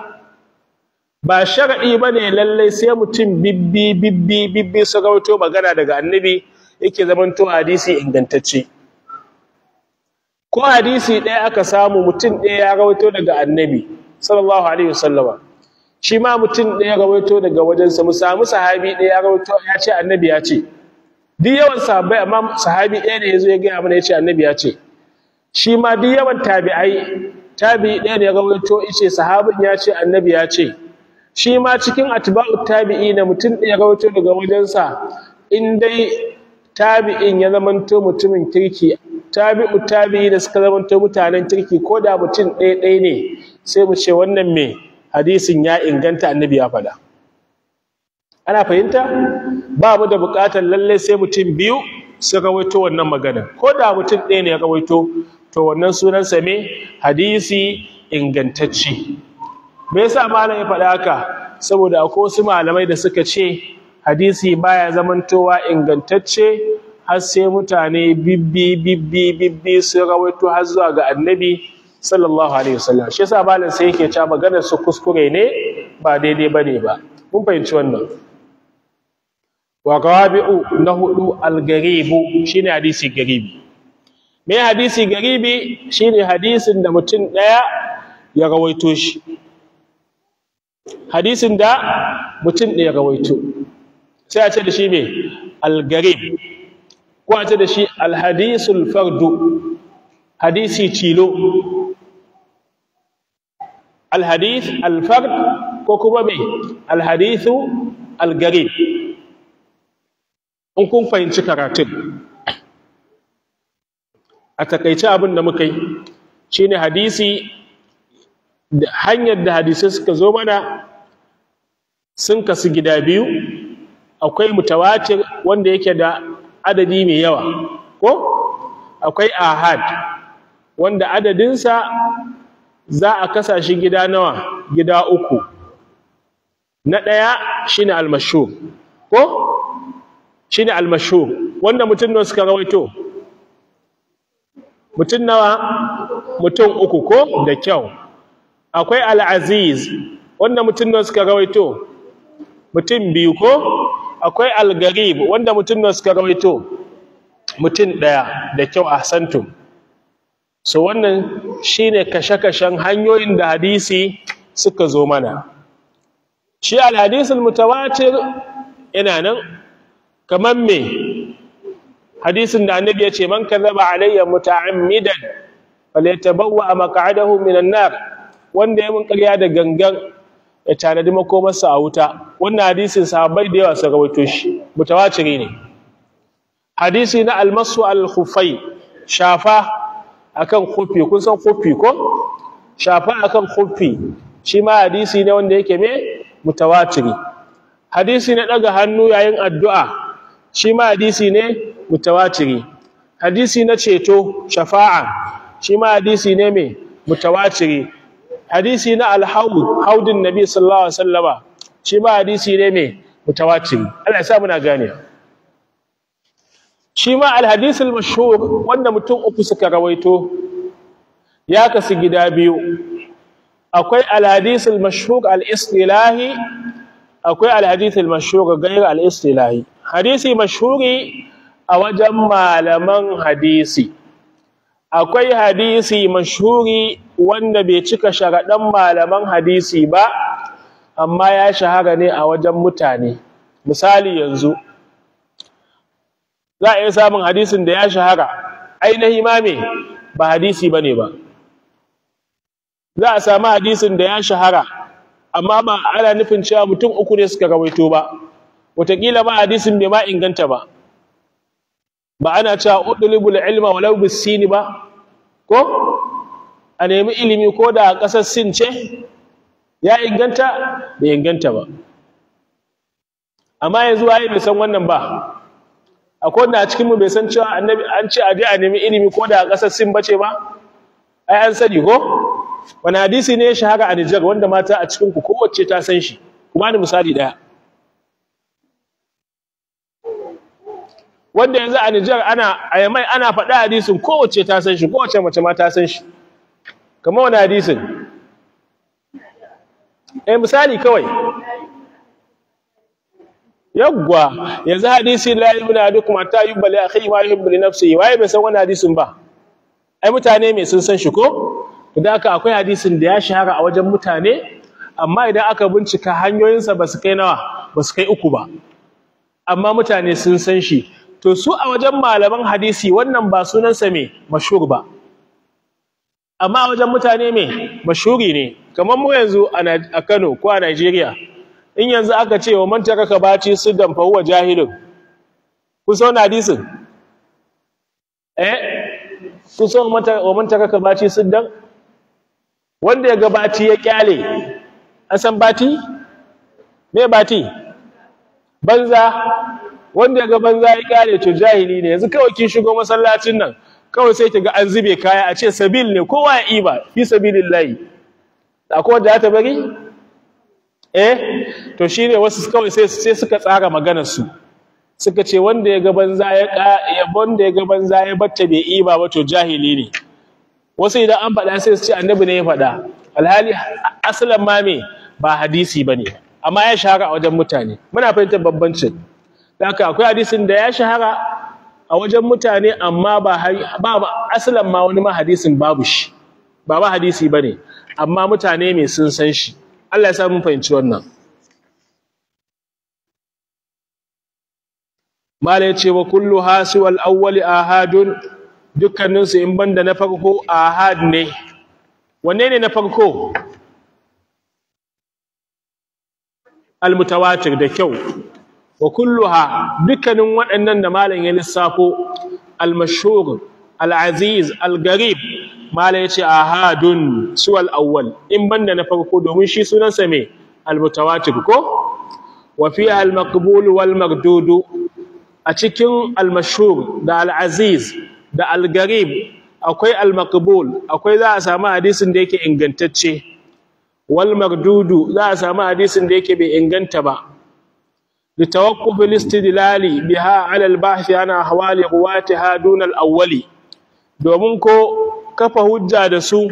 Ba sharaɗi ba ne lallai sai mutum bibbi bibbi bibbi su rawaito magana daga annabi yake zamanto hadisi ingantacce. Ko hadisi ɗaya aka samu mutum ɗaya ya rawaito daga annabi sallallahu alaihi wasallama, shi ma mutum ɗaya rawaito daga wajensa, mu samu sahabi ɗaya ya rawaito ya ce annabi ya ce. Duk yawan sahabbai, amma sahabi ɗaya ne yazo ya gaya mana ya ce annabi ya ce. Shi ma duk yawan tabi'ai, tabi'i ɗaya ne ya rawaito ya ce sahabin ya ce annabi ya ce. Shi ma cikin atba'u tabi'i na mutum ɗaya rawaito daga wajensa, in dai tabi'in ya zamanto mutumin kirki, tabi'u tabi'i da suka zamanto mutanen kirki, ko da mutum ɗaya ɗaya ne, sai mu ce wannan me hadisin ya inganta, annabi ya faɗa. Ana fahimta? Ba mu da buƙatar lalle sai mutum biyu su rawaito wannan magana, ko da mutum ɗaya ne ya rawaito, to wannan sunansa me? Hadisi ingantacce. Me yasa malam ya faɗa haka? Saboda akwai wasu malamai da suka ce hadisi baya zamantowa ingantacce har sai mutane bibbi bibbi bibbi sun rawaito har zuwa ga annabi sallallahu alaihi wasallam. Shi yasa malam sai yake cewa maganar su kuskure ne, ba daidai bane ba. Mun fahimci wannan. Wa rabi'u, na hudu, al-garibu, shine hadisi garibi. Me hadisi garibi? Shine hadisin da mutum daya ya rawaito shi, hadisin da mutum ɗaya rawaito, sai a ce da shi me? Al-garib, ko a ce da shi al-hadisul fardu, hadisi tilo, al-hadith al-fard, ko kuma me? Al-hadithu al-garib. In kun fahimci karatun, a takaice abin da muka yi shine hadisi da hanyar da hadisai suka zo mana sun kasu gida biyu. Akwai mutawatir wanda yake da adadi mai yawa, ko akwai ahad wanda adadinsa za a kasa shi gida nawa? Gida uku. Na ɗaya shine al-mashhur, ko shine al-mashhur wanda mutum nawa suka rawaito? Mutum nawa? Mutum uku, ko? Da kyau. Akwai al-aziz wanda mutum nawa suka rawaito? Mutum biyu, ko? Akwai al-garib wanda mutum nawa suka rawaito? Mutum ɗaya. Da kyau, ahsantum. So wannan shine kashe-kashen hanyoyin da hadisi suka zo mana. Shi al-hadisul mutawatir yana nan kamar me? Hadisin da annabi ya ce man kadhaba alayya muta'ammidan falyatabawwa maq'adahu minan nar, wanda ya mun ƙarya da gangan ya tanadi makomarsa a wuta. Wannan hadisin sahabbai da yawa sun rawaito shi, mutawatiri ne. Hadisi na almasu al-khuffai, shafa akan khuffi, kun san khuffi ko? Shafa akan khuffi shi ma hadisi ne wanda yake me? Mutawatiri. Hadisi na daga hannu yayin addu'a, shi ma hadisi ne mutawatiri. Hadisi na ceto, shafa'a, shi ma hadisi ne mai mutawatiri. Hadisi na alhaud, haudin nabi sallallahu alaihi wasallama, shi ma hadisi ne mai mutawatiri. Allah ya sa muna gane. Shi ma alhadith almashhur wanda mutum uku suka rawaito ya kasu gida biyu. Akwai alhadith almashhur alistilahi, akwai alhadith almashhur ghayr alistilahi. Hadisi mashhuri a wajen malaman hadisi, akwai hadisi mashhuri wanda bai cika sharaɗan malaman hadisi ba, amma ya shahara ne a wajen mutane. Misali yanzu za a iya samun hadisin da ya shahara ainihi ma me ba hadisi bane ba. Za a samu hadisin da ya shahara amma ba ana nufin cewa mutum uku ne suka rawaito ba, wataƙila ma hadisin bai ma inganta ba. Ba ana cewa udlubul ilma walau bisini ba, ko a nemi ilimi ko da a ƙasar Sin ce, ya inganta bai inganta ba. Amma yanzu waye bai san wannan ba? Akwai wanda a cikin mu bai san cewa annabi an ce a je a nemi ilimi ko da a ƙasar Sin bace ba? Ai an sani ko? Wani hadisi ne ya shahara a Nijar wanda mata a cikin ku kowace ta san shi? Kuma ni misali daya wanda yanzu a Nijar ana a Yamai ana faɗa hadisin kowace ta san shi, kowace mace ma ta san shi. Kamar wani hadisin? Eh, misali kawai. Yawwa, yanzu hadisi la yu'minu ahadukum hatta yuhibba li akhihi ma yuhibbu li nafsihi, waye bai san wannan hadisin ba? Ai mutane mai sun san shi ko? To da haka akwai hadisin da ya shahara a wajen mutane, amma idan aka bincika hanyoyinsa ba su kai nawa, ba su kai uku ba, amma mutane sun san shi. To su a wajen malaman hadisi wannan ba sunansa me mashhur ba, amma a wajen mutane me mashhuri ne. Kamar mu yanzu a Kano ko a Najeriya, in yanzu aka ce wa man taraka baci siddan fa huwa jahilun, kun san wannan hadisin? Eh, kun san wa man taraka baci siddan? Wanda ya ga baci ya kyale. An san bati? Me bati? Banza. Wanda ya ga banza ya kyale to jahili ne. Yanzu kawai kin shigo masallacin nan, kawai sai kiga an zube kaya a ce sabil ne, kowa ya iba fi sabilillahi. Akwai wanda ta bari? Eh, to shine wasu kawai sai suka tsara maganar su, suka ce wanda ya ga banza ya wanda ya ga banza ya batta bai iba ba to jahili ne. Wasu idan an faɗa sai su ce annabi ne ya faɗa, alhali asalan ma me ba hadisi bane, amma ya shahara a wajen mutane. Muna fahimtar bambancin. Haka akwai hadisin da ya shahara a wajen mutane amma ba asalan ma wani ma hadisin babu shi, ba hadisi bane, amma mutane me sun san shi. Allah ya sa mun fahimci wannan. Mala ya ce wa kullu hasiwal awwali ahadun, dukkaninsu in banda na farko ahad ne. Wanne ne na farko? Almutawatir. Da kyau. Wa kulluha, dukkanin waɗannan da malam ya lissafo, almashhur, alaziz, algarib, malam ya ce ahadun suwal awwal, in banda na farko, domin shi sunansa me? Almutawatir ko? Wa fiha almaqbul wal mardud. A cikin almashhur da alaziz da algarib akwai almaqbul, akwai za a samu hadisin da yake ingantacce, wal mardudu za a samu hadisin da yake bai inganta ba. Litawaqquf alistidlali biha ala albahth an ahwali ruwatiha dun alawwali, domin ko kafa hujja da su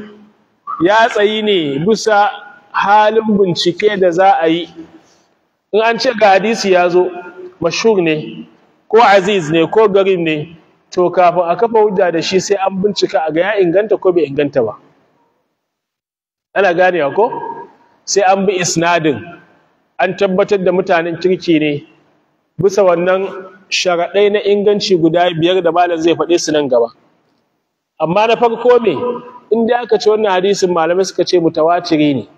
ya tsayi ne bisa halin bincike da za a yi. In an ce ga hadisi ya zo mashhur ne ko aziz ne ko garib ne, to kafin a kafa hujja da shi sai an bincika a ga ya inganta ko bai inganta ba. Ana ganewa ko? Sai an bi isnadin, an tabbatar da mutanen kirki ne bisa wannan sharaɗai na inganci guda 5 da malam zai faɗe su nan gaba. Amma na farko me, in dai aka ce wannan hadisin malamai suka ce mutawatiri ne,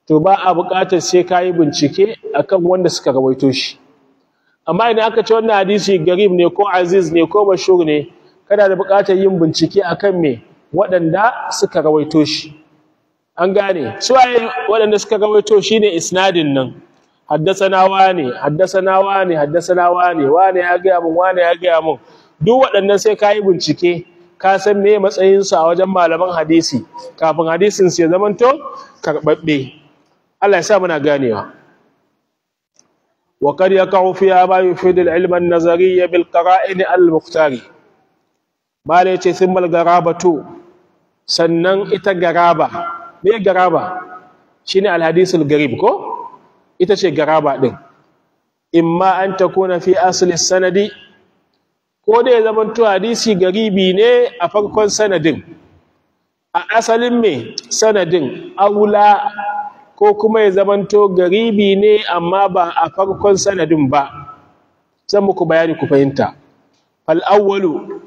to ba a buƙatar sai ka yi bincike akan wanda suka rawaito shi. Amma idan aka ce wannan hadisi garib ne ko aziz ne ko mashhur ne, kana da buƙatar yin bincike akan me waɗanda suka rawaito shi. An gane su waye waɗanda suka rawaito? Shine isnadin nan. Haddasana wane, haddasana wane, haddasana wane, wane ya gaya mun, wane ya gaya mun. Duk waɗannan sai ka yi bincike, ka san me matsayinsu a wajen malaman hadisi kafin hadisin su ya zamanto karɓaɓɓe. Allah ya sa muna ganewa. Wa qad yaqa'u fiha ma yufidu al-ilm an-nazariyya bil qara'in al-mukhtari. Mala yace thumma al-garabatu, sannan ita garaba. Me garaba? Shine al-hadisul garib ko? Ita ce garaba din. Imma an takuna fi asli sanadi, ko da ya zamanto hadisi garibi ne a farkon sanadin, a asalin me sanadin, aula, ko kuma ya zamanto garibi ne amma ba a farkon sanadin ba. Zan muku bayani ku fahimta. Fal awwalu,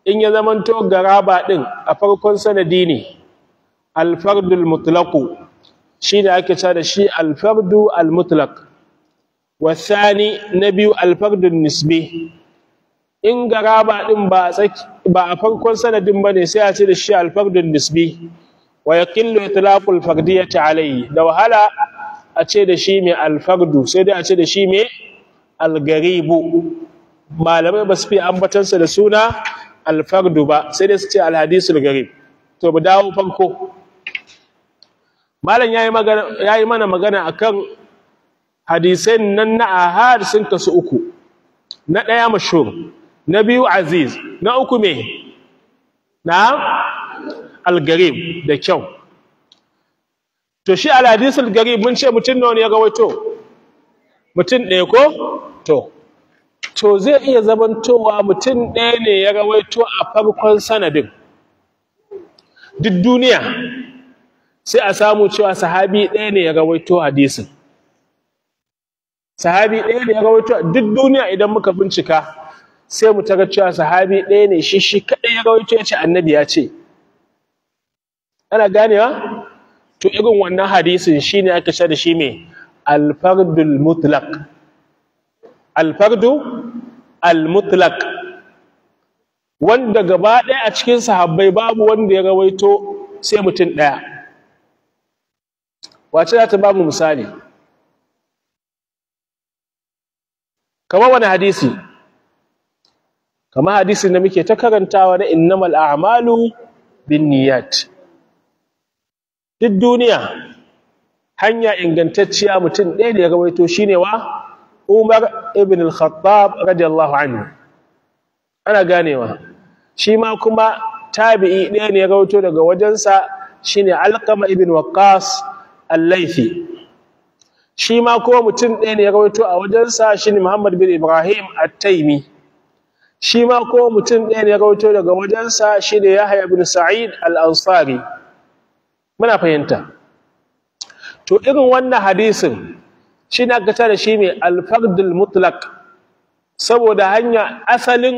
in ya zamanto garaba din a farkon sanadi ne, al fardul mutlaq, shi da ake cewa da shi al fardu al mutlaq. Wa thani, na biyu, al fardun nisbi. In garaba din ba a farkon sanadin bane, sai a ce da shi al-fardun nisbi. Wa yaqillu itlaqul fardiyyati alayhi, da wahala a ce da shi mai al-fardu, sai dai a ce da shi mai al-garibu. Malamai ba su fi ambatansa da suna al-fardu ba, sai dai su ce al-hadisul garib. To mu dawo farko. Malam yayi mana magana akan hadisan nan na ahad sun kasu uku. Na ɗaya mashhur, na biyu aziz, na uku me na al-garib. Da kyau. To shi al-hadisul garib mun ce mutum nawa ne ya rawaito? Mutum ɗaya ko? To zai iya zamantowa mutum ɗaya ne ya rawaito a farkon sanadin. Duk duniya sai a samu cewa sahabi ɗaya ne ya rawaito hadisin. Sahabi ɗaya ne ya rawaito. Duk duniya idan muka bincika sai mu tarar cewa sahabi ɗaya ne shi kaɗai ya rawaito, ya ce annabi ya ce. Ana ganewa? To irin wannan hadisin shine aka ce da shi me al-fardul mutlaq. Al-fardu al-mutlaq, wanda gaba ɗaya a cikin sahabbai babu wanda ya rawaito sai mutum ɗaya. Wace za ta ba mu misali? Kamar wani hadisi? Kamar hadisin da muke ta karantawa na innamal a'malu binniyat. Duk duniya hanya ingantacciya mutum ɗaya da ya rawaito shine wa? Umar ibn al-Khattab radiyallahu anhu. Ana ganewa. Shi ma kuma tabi'i ɗaya ne ya rawaito daga wajensa, shine Alqama ibn Waqqas al-Laythi. Shi ma kuma mutum ɗaya ne ya rawaito a wajensa, shine Muhammad bin Ibrahim at-Taymi. Shi ma kuma mutum ɗaya ne ya rawaito daga wajensa, shine Yahya ibn Sa'id al-Ansari. Muna fahimta. To irin wannan hadisin shi ne aka tare shi mai al-fardul mutlaq, saboda hanya asalin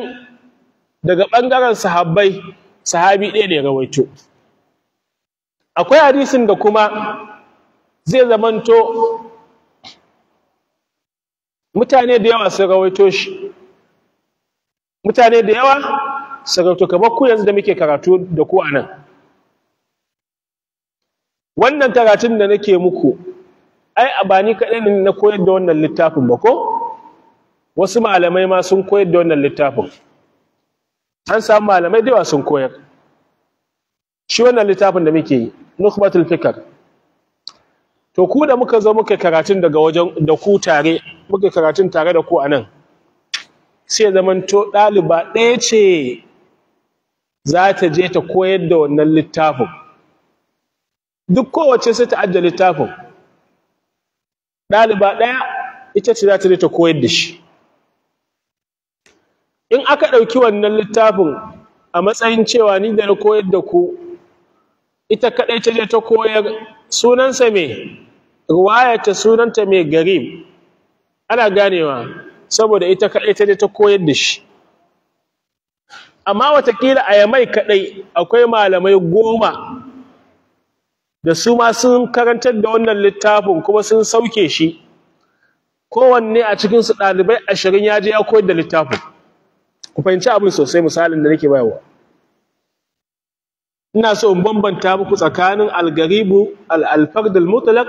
daga ɓangaren sahabbai sahabi ɗaya ne ya rawaito. Akwai hadisin da kuma zai zamanto mutane da yawa sun rawaito shi. Mutane da yawa sun rawaito, kamar ku yanzu da muke karatu da ku anan. Wannan karatun da nake muku, ai ba ni kaɗai ne na koyar da wannan littafin ba ko? Wasu malamai ma sun koyar da wannan littafin. An samu malamai da yawa sun koyar. Shi wannan littafin da muke yi, Nukhbatul Fikr. To ku da muka zo muka karatun daga wajen da ku tare, muka karatun tare da ku anan, sai zamanto ɗaliba ɗaya ce za ta je ta koyar da wannan littafin. Duk kowace sai ta ajiye littafin. Ɗaliba ɗaya ita ce za ta je ta koyar da shi. In aka ɗauki wannan littafin a matsayin cewa ni da na koyar da ku, ita kaɗai ta je ta koyar, sunansa me? Ruwayarta sunanta mai garib. Ana ganewa, saboda ita kaɗai ta je ta koyar da shi. Amma watakila a Yamai kaɗai akwai malamai 10 da su ma sun karantar da wannan littafin kuma sun sauke shi. Kowanne a cikinsu ɗalibai 20 ya je ya koyar da littafin. Ku fahimci abin sosai misalin da nake bayarwa. Ina so in bambanta muku tsakanin al-garibu al-fard al-mutlaq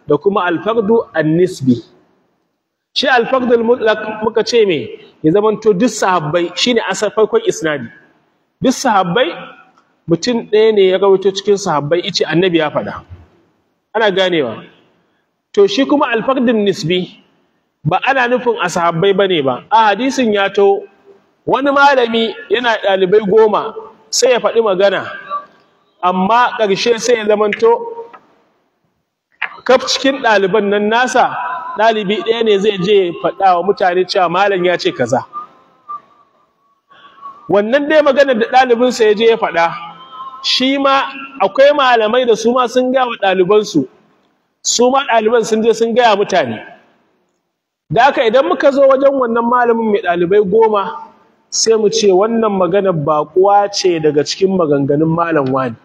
da kuma al-fardu an-nisbi. Shi al-fardul mutlaq muka ce me ya zamanto duk sahabbai shine asal farkon isnadi. Duk sahabbai mutum ɗaya ne ya rawaito cikin sahabbai ice annabi ya faɗa. Ana ganewa. To shi kuma al-fardun nisbi ba ana nufin a sahabbai bane ba. A hadisin ya to wani malami yana ɗalibai 10 sai ya faɗi magana, amma ƙarshe sai ya zamanto kaf cikin ɗaliban nan nasa ɗalibi ɗaya ne zai je faɗa wa mutane cewa malam ya ce kaza. Wannan dai maganar da ɗalibinsa ya je ya faɗa, shi ma akwai malamai da su ma sun gaya wa ɗalibansu, su ma ɗaliban sun je sun gaya mutane. Da haka idan muka zo wajen wannan malamin mai ɗalibai 10 sai mu ce wannan maganar baƙuwa ce daga cikin maganganun malam wani.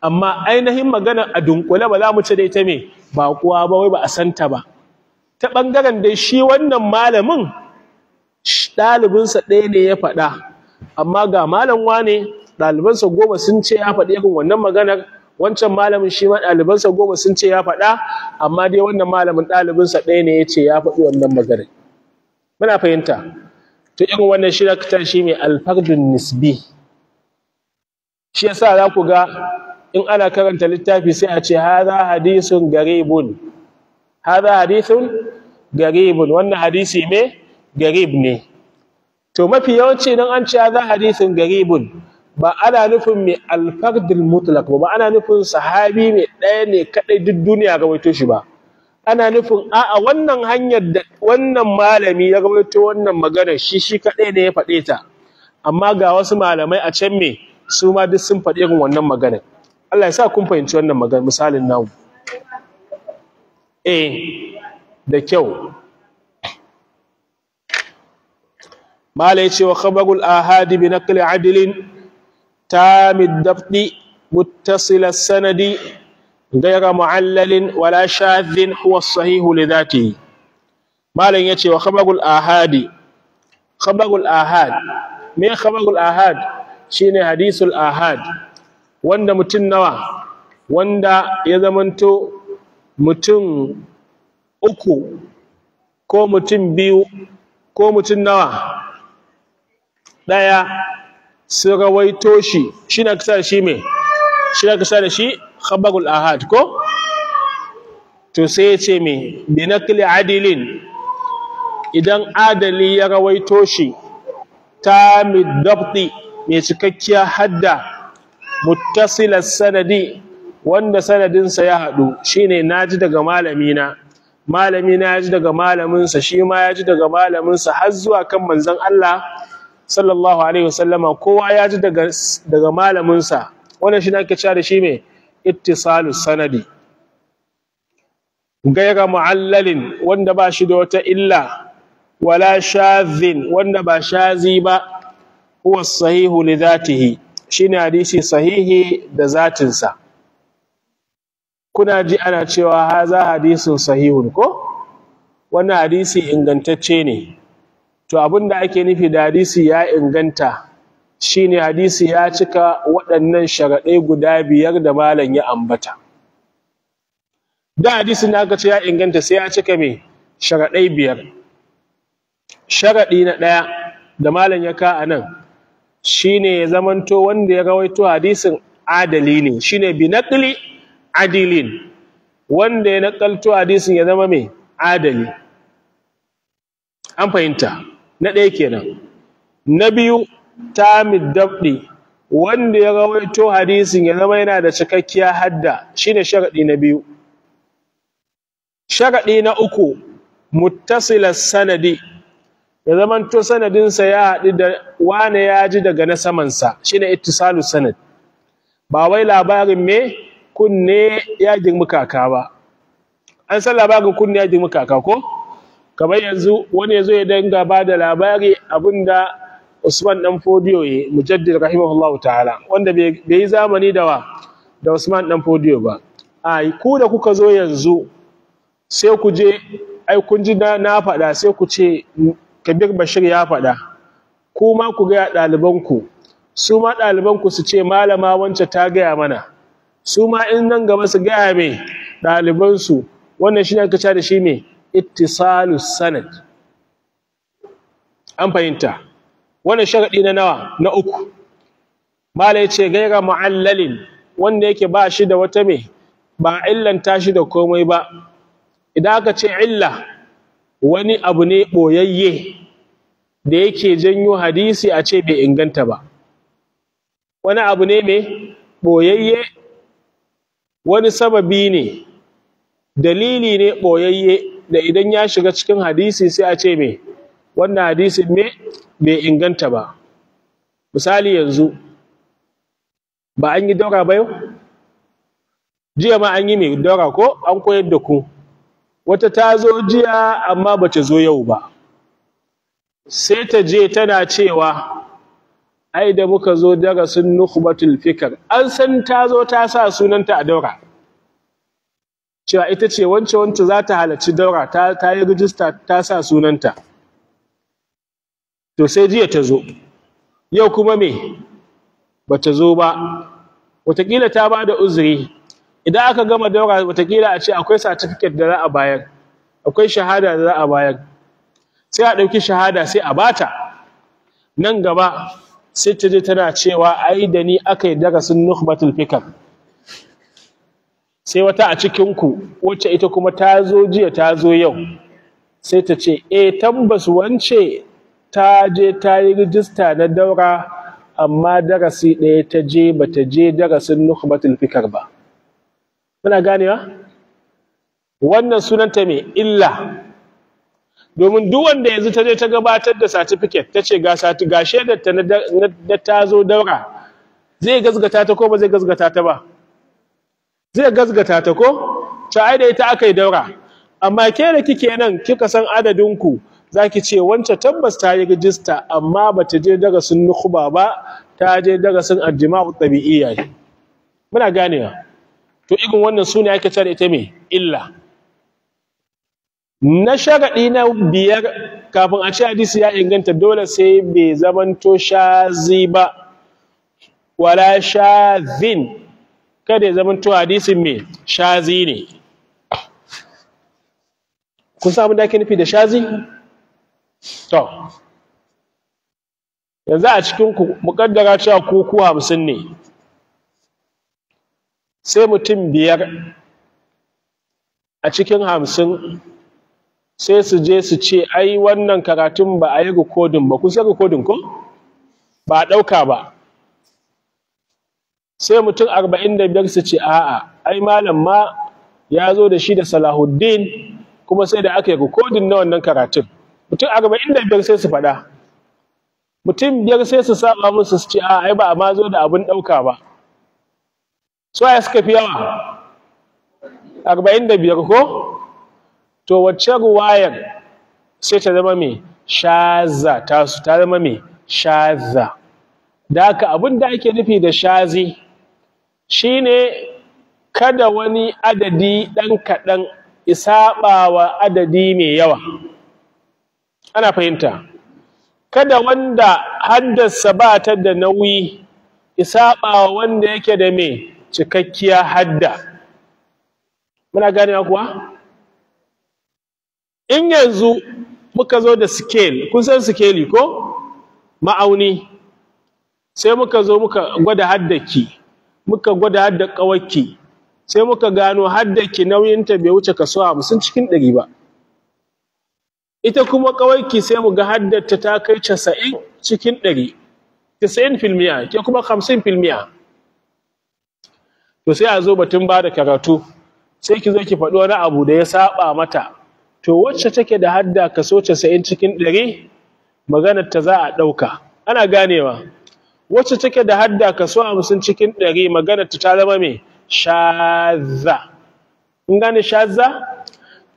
Amma ainihin maganar a dunkule ba za mu ce da ita me baƙuwa ba, wai ba a santa ba. Ta ɓangaren dai shi wannan malamin ɗalibinsa ɗaya ne ya faɗa, amma ga malam wane ɗalibansa 10 sun ce ya faɗi irin wannan maganar, wancan malamin shi ma ɗalibansa 10 sun ce ya faɗa, amma dai wannan malamin ɗalibinsa ɗaya ne ya ce ya faɗi wannan maganar. Muna fahimta? To irin wannan shi da shi mai alfardun nisbi. Shi yasa za ku ga in ana karanta littafi sai a ce hadha hadithun garibun, hadha hadithun garibun, wannan hadisi me garib ne. To mafi yawanci idan an ce hadha hadithun garibun ba ana nufin mai alfardul mutlaq ba, ba ana nufin sahabi mai ɗaya ne kadai duk duniya rawaito shi ba. Ana nufin a'a, wannan hanyar da wannan malami ya rawaito wannan magana shi shi kadai ne ya faɗe ta, amma ga wasu malamai a can me su ma duk sun faɗi irin wannan maganar. Allah ya sa kun fahimci wannan magana misalin namu. Eh, da kyau. Mala ya ce wa khabarul ahadi bi naqli adlin tamid dabti muttasil as-sanadi ghayra mu'allalin wala shadhin huwa as-sahihu li dhatihi. Malan ya ce wa khabarul ahadi, khabarul ahad, me khabarul ahad? Shine hadisul ahad, wanda mutum nawa, wanda ya zamanto mutum 3 ko mutum 2 ko mutum nawa 1 sun rawaito shi, shine aka sa shi me, shi aka sa da shi khabarul ahad ko? To sai ya ce me bi naqli adilin, idan adali ya rawaito shi tamid dabti, mai cikakkiya hadda, muttasilas sanadi, wanda sanadinsa ya haɗu, shine naji daga malamina, malamina ya ji daga malaminsa, shi ma ya ji daga malaminsa, har zuwa kan manzon Allah sallallahu alaihi wasallama, kowa ya ji daga malaminsa. Wannan shi ne ake cewa da shi me ittisalus sanadi. Gaira mu'allalin, wanda ba shi da wata illa, wala shadhin, wanda ba shazi ba, huwa sahihu li dhatihi, shine hadisi sahihi da zatinsa. Kuna ji ana cewa haza hadisun sahihun ko? Wannan hadisi ingantacce ne. To abinda ake nufi da hadisi ya inganta shine hadisi ya cika waɗannan sharaɗai guda 5 da malam ya ambata. Da hadisin da aka ce ya inganta sai ya cika me sharaɗai 5. Sharaɗi na 1 da malam ya ka anan shine ya zamanto wanda ya rawaito hadisin adali ne, shine bi naqli adilin, wanda ya nakalto hadisin ya zama mai adali. An fahimta? Na 1 kenan. Na 2, tamid dabdi, wanda ya rawaito hadisin ya zama yana da cikakkiya hadda, shine sharadi na 2. Sharadi na 3, muttasilas sanadi, ya zamanto sanadinsa ya haɗu da wane ya ji daga na samansa, shine ittisalus sanad. Ba wai labarin me kunne ya girmi kaka ba. An san labarin kunne ya girmi kaka ko? Kamar yanzu wani yazo ya danga ba da labari abinda Usman dan Fodiyo ya mujaddid rahimahullahu ta'ala, wanda bai yi zamani da wa da Usman dan Fodiyo ba. Ai ku da kuka zo yanzu sai ku je, ai kun ji na faɗa, sai ku ce Kabir Bashir ya faɗa, kuma ku ga ɗalibanku, su ma ɗalibanku su ce malama wance ta gaya mana, su ma in nan gaba su gaya mai ɗalibansu. Wannan shi ne aka ce da shi mai Ittisalus sanad. An fahimta? Wannan sharaɗi na nawa? Na uku. Mala ya ce gaira mu'allalin, wanda yake ba shi da wata me, ba illanta shi da komai ba. Idan aka ce illa, wani abu ne ɓoyayye da yake janyo hadisi a ce bai inganta ba. Wani abu ne mai ɓoyayye, wani sababi ne, dalili ne ɓoyayye da idan ya shiga cikin hadisi sai a ce mai wannan hadisin me bai inganta ba. Misali yanzu, ba an yi daura ba yau? Jiya ma an yi mai daura ko an koyar da ku. Wata ta zo jiya amma ba ta zo yau ba. Sai ta je tana cewa, ai da muka zo darasin Nukhbatul Fikr, an san ta zo ta sa sunanta a daura. Cewa ita ce wance wance za ta halarci daura, ta yi rijista ta sa sunanta. To sai jiya ta zo, yau kuma me ba ta zo ba, wataƙila ta ba da uzuri. Idan aka gama daura, wataƙila a ce akwai certificate da za a bayar, akwai shahada da za a bayar. Sai a ɗauki shahada sai a bata. Nan gaba sai ta je tana cewa ai da ni aka yi darasin Nukhbatul Fikr. Sai wata a cikinku wacce ita kuma ta zo jiya ta zo yau, sai ta ce eh tabbas wance ta je ta yi rijista na daura, amma darasi ɗaya ta je, ba ta je darasin Nukhbatul Fikr ba. Muna ganewa? Wannan sunanta mai illa. Domin duk wanda yanzu ta je ta gabatar da certificate, ta ce ga ga shaidar ta na ta zo daura, zai gazgata ta ko ba zai gazgata ta ba? Zai gazgata ta ko? Ta ai da ita aka yi daura. Amma ke da kike nan kika san adadin ku, zaki ce wance tabbas ta yi rijista amma bata je darasin nukhba ba, ta je darasin aljima'u tabi'iyya. Muna ganewa? To irin wannan sune ake cewa ita me illa. Na sharaɗi na biyar, kafin a ce hadisi ya inganta dole sai bai zamanto shazi ba, wala shazin, kada ya zamanto hadisin mai shazi ne. Kun samu da ake nufi da shazi? To yanzu a cikin ku muƙaddara cewa ku 50 ne, sai mutum 5 a cikin 50 sai su je su ce ai wannan karatun ba a yi rikodin ba. Kun san rikodin ko? Ba a ɗauka ba. Sai mutum 45 su ce a'a ai malam ma ya zo da shi da Salahuddin kuma sai da aka yi rikodin na wannan karatun. Mutum 45 sai su faɗa. Mutum 5 sai su saba musu su ce a'a ai ba a ma zo da abin ɗauka ba. Su waye suka fi yawa? 45 ko? To wacce ruwayar sai ta zama mai shaza, tasu ta zama mai shaza. Da haka abin da ake nufi da shazi shine kada wani adadi ɗan kaɗan isaɓawa adadi mai yawa. Ana fahimta? Kada wanda haddasa ba ta da nauyi isaɓawa wanda yake da mai cikakkiya hadda. Muna ganewa kuwa? In yanzu muka zo da scale, kun san scale ko? Ma'auni. Sai muka zo muka gwada haddaki, muka gwada haddar ƙawarki, sai muka gano haddaki nauyinta bai wuce kaso 50 cikin 100 ba. Ita kuma ƙawarki sai mu ga haddarta ta kai 90 cikin 100, 90%, ke kuma 50%. To sai a zo batun ba da karatu, sai ki zo ki faɗi wani abu da ya saba mata. To wacce take da hadda kaso 90 cikin 100, maganar ta za a ɗauka. Ana ganewa? Wacce take da hadda kaso 50 cikin 100, maganar ta zama mai shaza. Kun gane shaza?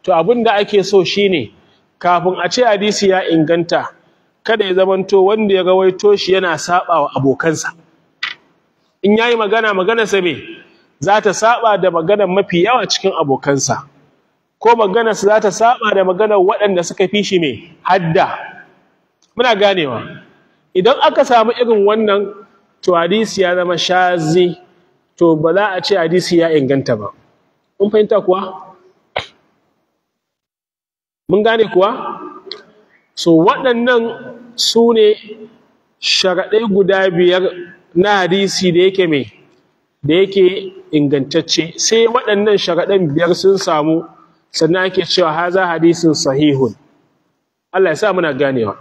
To abin da ake so shine kafin a ce hadisi ya inganta, kada ya zamanto wanda ya rawaito shi yana saba wa abokansa. In yayi magana, maganarsa me za ta saba da maganar mafi yawa cikin abokansa, ko maganarsa za ta saba da maganar waɗanda suka fi shi mai hadda. Muna ganewa? Idan aka samu irin wannan, to hadisi ya zama shazi, to ba za a ce hadisi ya inganta ba. Kun fahimta kuwa? Mun gane kuwa? So waɗannan su ne sharaɗai guda biyar na hadisi da yake mai da yake ingantacce. Sai waɗannan sharaɗan biyar sun samu sannan ake cewa haza hadisin sahihun. Allah ya sa muna ganewa.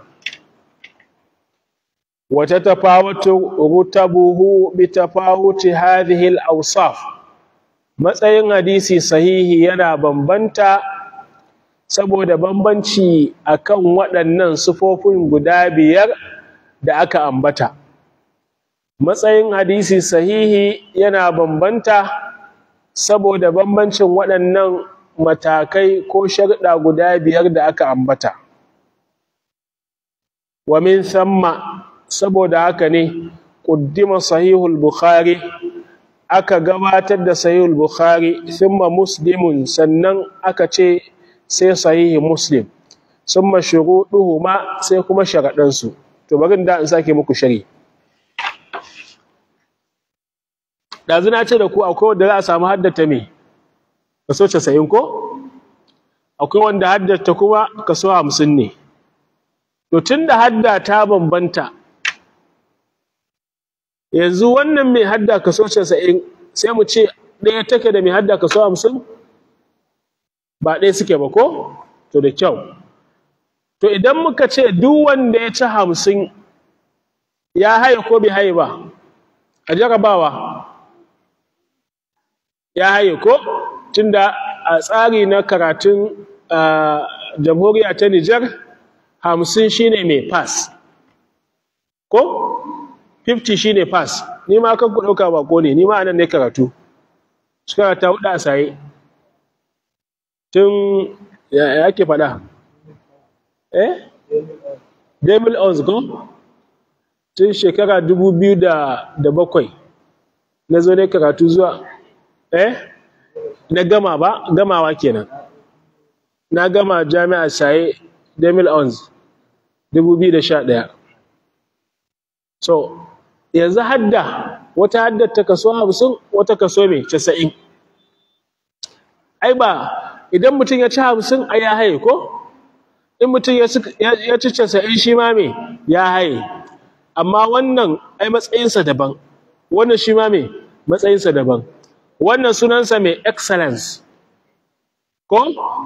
Wata tafawutu rutabuhu bi tafawuti hadhihi al-awsaf. Matsayin hadisi sahihi yana bambanta saboda bambanci akan waɗannan sifofin guda biyar da aka ambata. Matsayin hadisi sahihi yana bambanta saboda bambancin waɗannan matakai ko sharuɗa guda biyar da aka ambata. Wa min thamma, saboda haka ne ƙuddima sahihul Bukhari, aka gabatar da sahihul Bukhari, thumma Muslimun, sannan aka ce sai sahihi Muslim, thumma shuruɗuhuma, sai kuma sharaɗansu. To bari da in sake muku shari. Ɗazu na ce da ku akwai wanda za a samu haddata me kaso 90 ko? Akwai wanda haddata kuma kaso 50 ne. To tunda hadda ta bambanta, yanzu wannan mai hadda kaso 90 sai mu ce ɗaya take da mai hadda kaso 50? Ba ɗaya suke ba ko? To da kyau. To idan muka ce duk wanda ya ci 50 ya haye ko bai haye ba? A jarabawa ya haye ko? Tunda a tsari na karatun jamhuriya ta Nijar, 50 shine mai pass ko? 50 shine pass. Ni ma kan ku ɗauka bako ne, ni ma anan ne karatu shekara ta 4 a saye tun ya ke faɗa 2011 ko? Tun shekara 2007 na zo ne karatu zuwa na gama ba, gamawa kenan. Na gama jami'a saye 2011. So yanzu hadda wata haddar ta kaso 50, wata kaso mai 90. Ai ba idan mutum ya ci 50 ai ya haye ko? In mutum ya ci 90 shi ma me ya haye. Amma wannan ai matsayinsa daban, wannan shi ma me matsayinsa daban. Wannan sunansa mai excellence ko?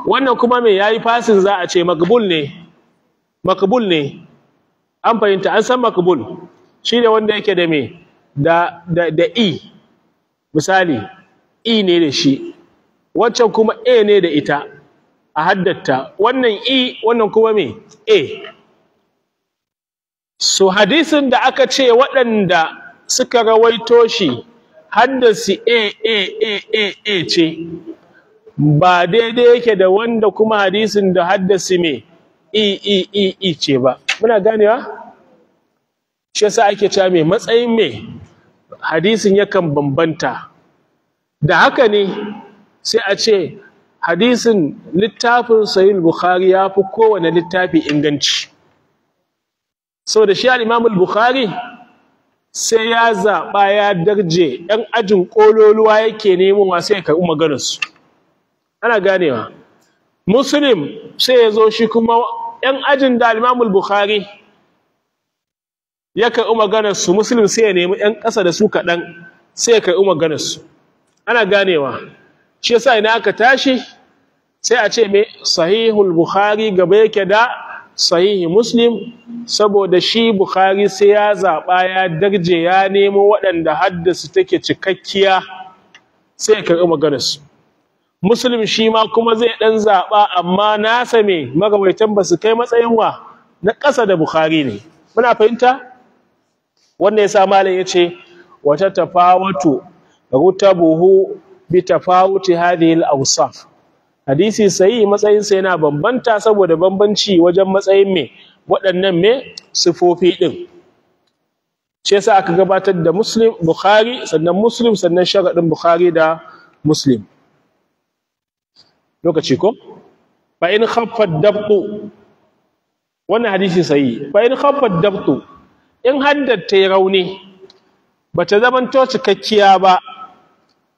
Wannan kuma mai yayi fasin, za a ce makbul ne. Makbul ne, an fahimta, an san makbul shine wanda yake da me da da da e, misali e ne da shi, wancan kuma a ne da ita a haddatta, wannan e, wannan kuma me a. So hadisin da aka ce waɗanda suka rawaito shi haddasi a a a a a ce, ba daidai yake da wanda kuma hadisin da haddasi me e e e e ce ba. Muna ganewa? Shi yasa ake cewa me matsayin me hadisin yakan bambanta. Da haka ne sai a ce hadisin littafin Sahih Bukhari ya fi kowane littafi inganci. Saboda shi al-Imam al-Bukhari sai ya zaɓa ya darje ɗan ajin ƙololuwa yake nemowa sai ya karɓi maganarsu. Ana ganewa. Muslim sai ya zo shi kuma ɗan ajin da al-Imam al-Bukhari ya karɓi maganarsu, Muslim sai ya nemi ɗan ƙasa da su kaɗan sai ya karɓi maganarsu. Ana ganewa. Shi yasa idan aka tashi sai a ce me Sahihul Bukhari gaba yake da Sahihi Muslim, saboda shi Bukhari sai ya zaɓa ya darje ya nemo waɗanda haddasa take cikakkiya sai ya karɓi maganarsu. Muslim shi ma kuma zai ɗan zaɓa, amma nasa me magawaitan ba su kai matsayin wa na ƙasa da Bukhari ne. Muna fahimta? Wannan yasa malam ya ce wata tafawatu rutabuhu bi tafawuti hadhihi al-awsaf. Hadisi sahihi matsayinsa yana bambanta saboda bambanci wajen matsayin me waɗannan me sifofi ɗin. Shi yasa aka gabatar da Muslim, Bukhari, sannan Muslim, sannan sharaɗin Bukhari da Muslim. Lokaci ko? Fa in khaffa dabtu, wannan hadisi sahihi. Fa in khaffa dabtu, in haddata ya rauni bata zamanto cikakkiya ba,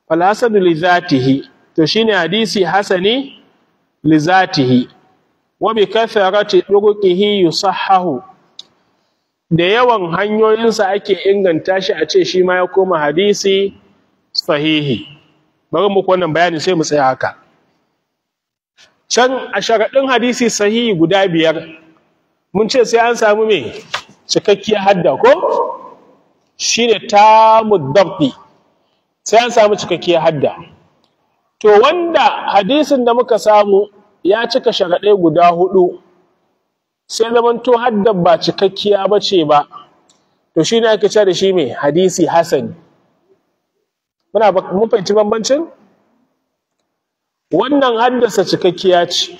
fal hasanu li zatihi, to shine hadisi hasani li zatihi. Wa bi kathrati turuqihi yusahhahu, da yawan hanyoyinsa ake inganta shi, a ce shi ma ya koma hadisi sahihi. Bari muku wannan bayani sai mu tsaya haka. Can a sharaɗin hadisi sahihi guda 5 mun ce sai an samu me cikakkiyar hadda, ko shine tamu dabti, sai an samu cikakkiyar hadda. To wanda hadisin da muka samu ya cika sharaɗai guda 4, sai zamanto haddar ba cikakkiya ba ce ba, to shi ne ake cewa da shi mai hadisi hasani. Mun fahimci bambancin? Wannan haddasa cikakkiya ce,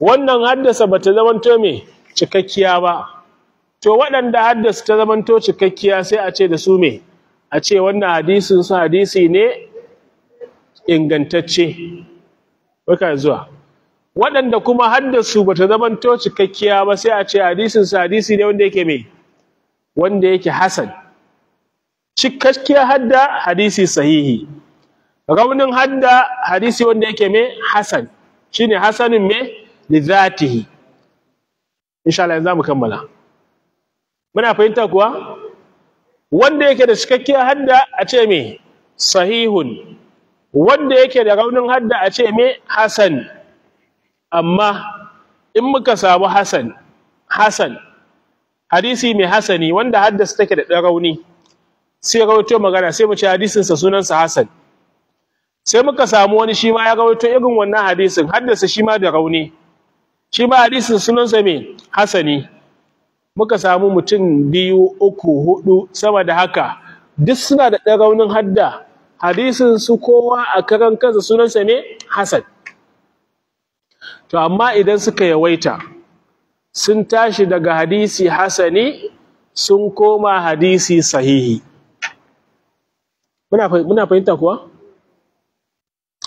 wannan haddasa bata zamanto mai cikakkiya ba. To waɗanda haddasa ta zamanto cikakkiya sai a ce da su mai, a ce wannan hadisin su hadisi ne ingantacce. Barka zuwa. Waɗanda kuma haddasu bata zamanto cikakkiya ba sai a ce hadisin su hadisi ne wanda yake mai, wanda yake hasan. Cikakkiya hadda hadisi sahihi, raunin hadda hadisi wanda yake mai hasan, shine hasanun mai li zatihi. Insha Allah yanzu mu kammala. Muna fahimta kuwa? Wanda yake da cikakkiyar hadda a ce mai sahihun, wanda yake da raunin hadda a ce mai hasan. Amma in muka samu hasan, hasan hadisi mai hasani wanda haddasa take da ɗan rauni, sai rawaito magana sai mu ce hadisinsa sunansa hasan. Sai muka samu wani shi ma ya rawaito irin wannan hadisin, haddasa shi ma da rauni, shi ma hadisin sunansa mai hasani. Muka samu mutum 2, 3, 4 sama da haka, duk suna da ɗan raunin hadda, hadisin su kowa a karan kansa sunansa ne hasan. To amma idan suka yawaita, sun tashi daga hadisi hasani sun koma hadisi sahihi. Muna fahimta kuwa?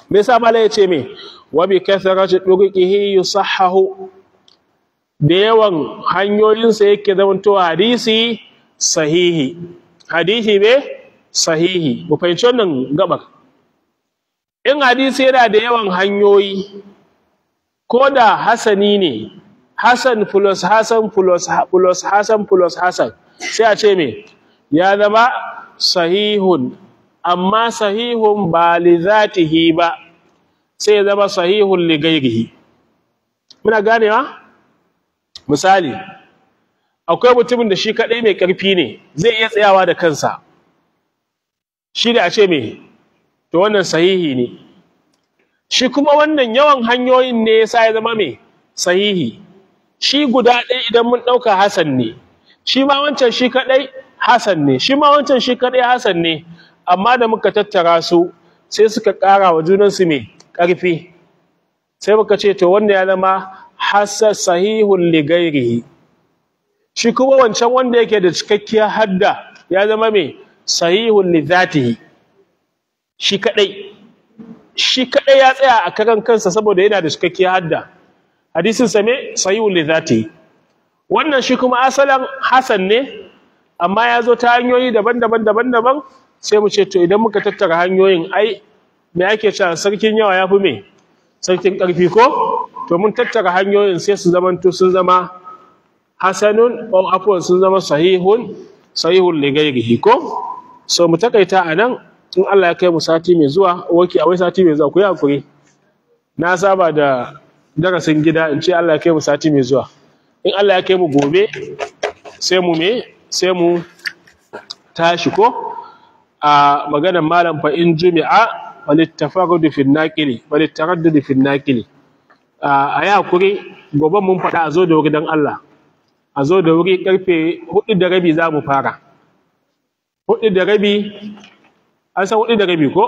Me yasa malai ya ce me wa bi kathrati turuqihi yusahhahu, da yawan hanyoyinsa yake zamantowa hadisi sahihi. Hadisi be sahihi. Mu fahimci wannan gabar. In hadisi yana da yawan hanyoyi, ko da hasani ne, hasan plus hasan plus plus hasan plus hasan, sai a ce me ya zama sahihun. Amma sahihun ba li zatihi ba, sai ya zama sahihun li gairihi. Muna ganewa? Misali, akwai mutumin da shi kadai mai karfi ne, zai iya tsayawa da kansa, shi da a ce me to wannan sahihi ne. Shi kuma wannan yawan hanyoyin ne yasa ya zama me sahihi. Shi guda ɗaya idan mun ɗauka hasan ne, shi ma wancan shi kadai hasan ne, shi ma wancan shi kadai hasan ne. Amma da muka tattara su sai suka ƙara wa junansu me ƙarfi, sai muka ce to wanda ya zama hasan sahihun li gairihi. Shi kuma wancan wanda yake da cikakkiyar hadda ya zama me sahihun li zatihi. Shi kadai, shi kadai ya tsaya a karan kansa saboda yana da cikakkiyar hadda, hadisin sa me sahihun li zatihi. Wannan shi kuma asalan hasan ne, amma ya zo ta hanyoyi daban-daban daban-daban, sai mu ce to idan muka tattara hanyoyin, ai me ake cewa sarkin yawa yafi me sarkin karfi ko? To mun tattara hanyoyin sai su zamanto sun zama hasanun ko afwan sun zama sahihun, sahihun li ghairihi ko? So mu takaita anan, in Allah ya kai mu sati mai zuwa, waki awai sati mai zuwa, ku yi hakuri, na saba da darasin gida in ce Allah ya kai mu sati mai zuwa. In Allah ya kai mu gobe sai mu me sai mu tashi ko a maganar malam fa in jumi'a walittafarrudu fi naqili walittaraddud fi naqili. A yi hakuri, gobe mun faɗa a zo da wuri dan Allah, a zo da wuri karfe 4:30 za mu fara. 4:30, an san 4:30 ko?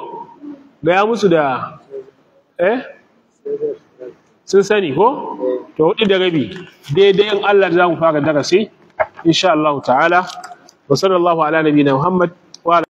Gaya musu da sun sani ko? To 4:30 daidai in Allah za mu fara darasi insha Allah ta'ala. Wa sallallahu ala nabiyina Muhammad.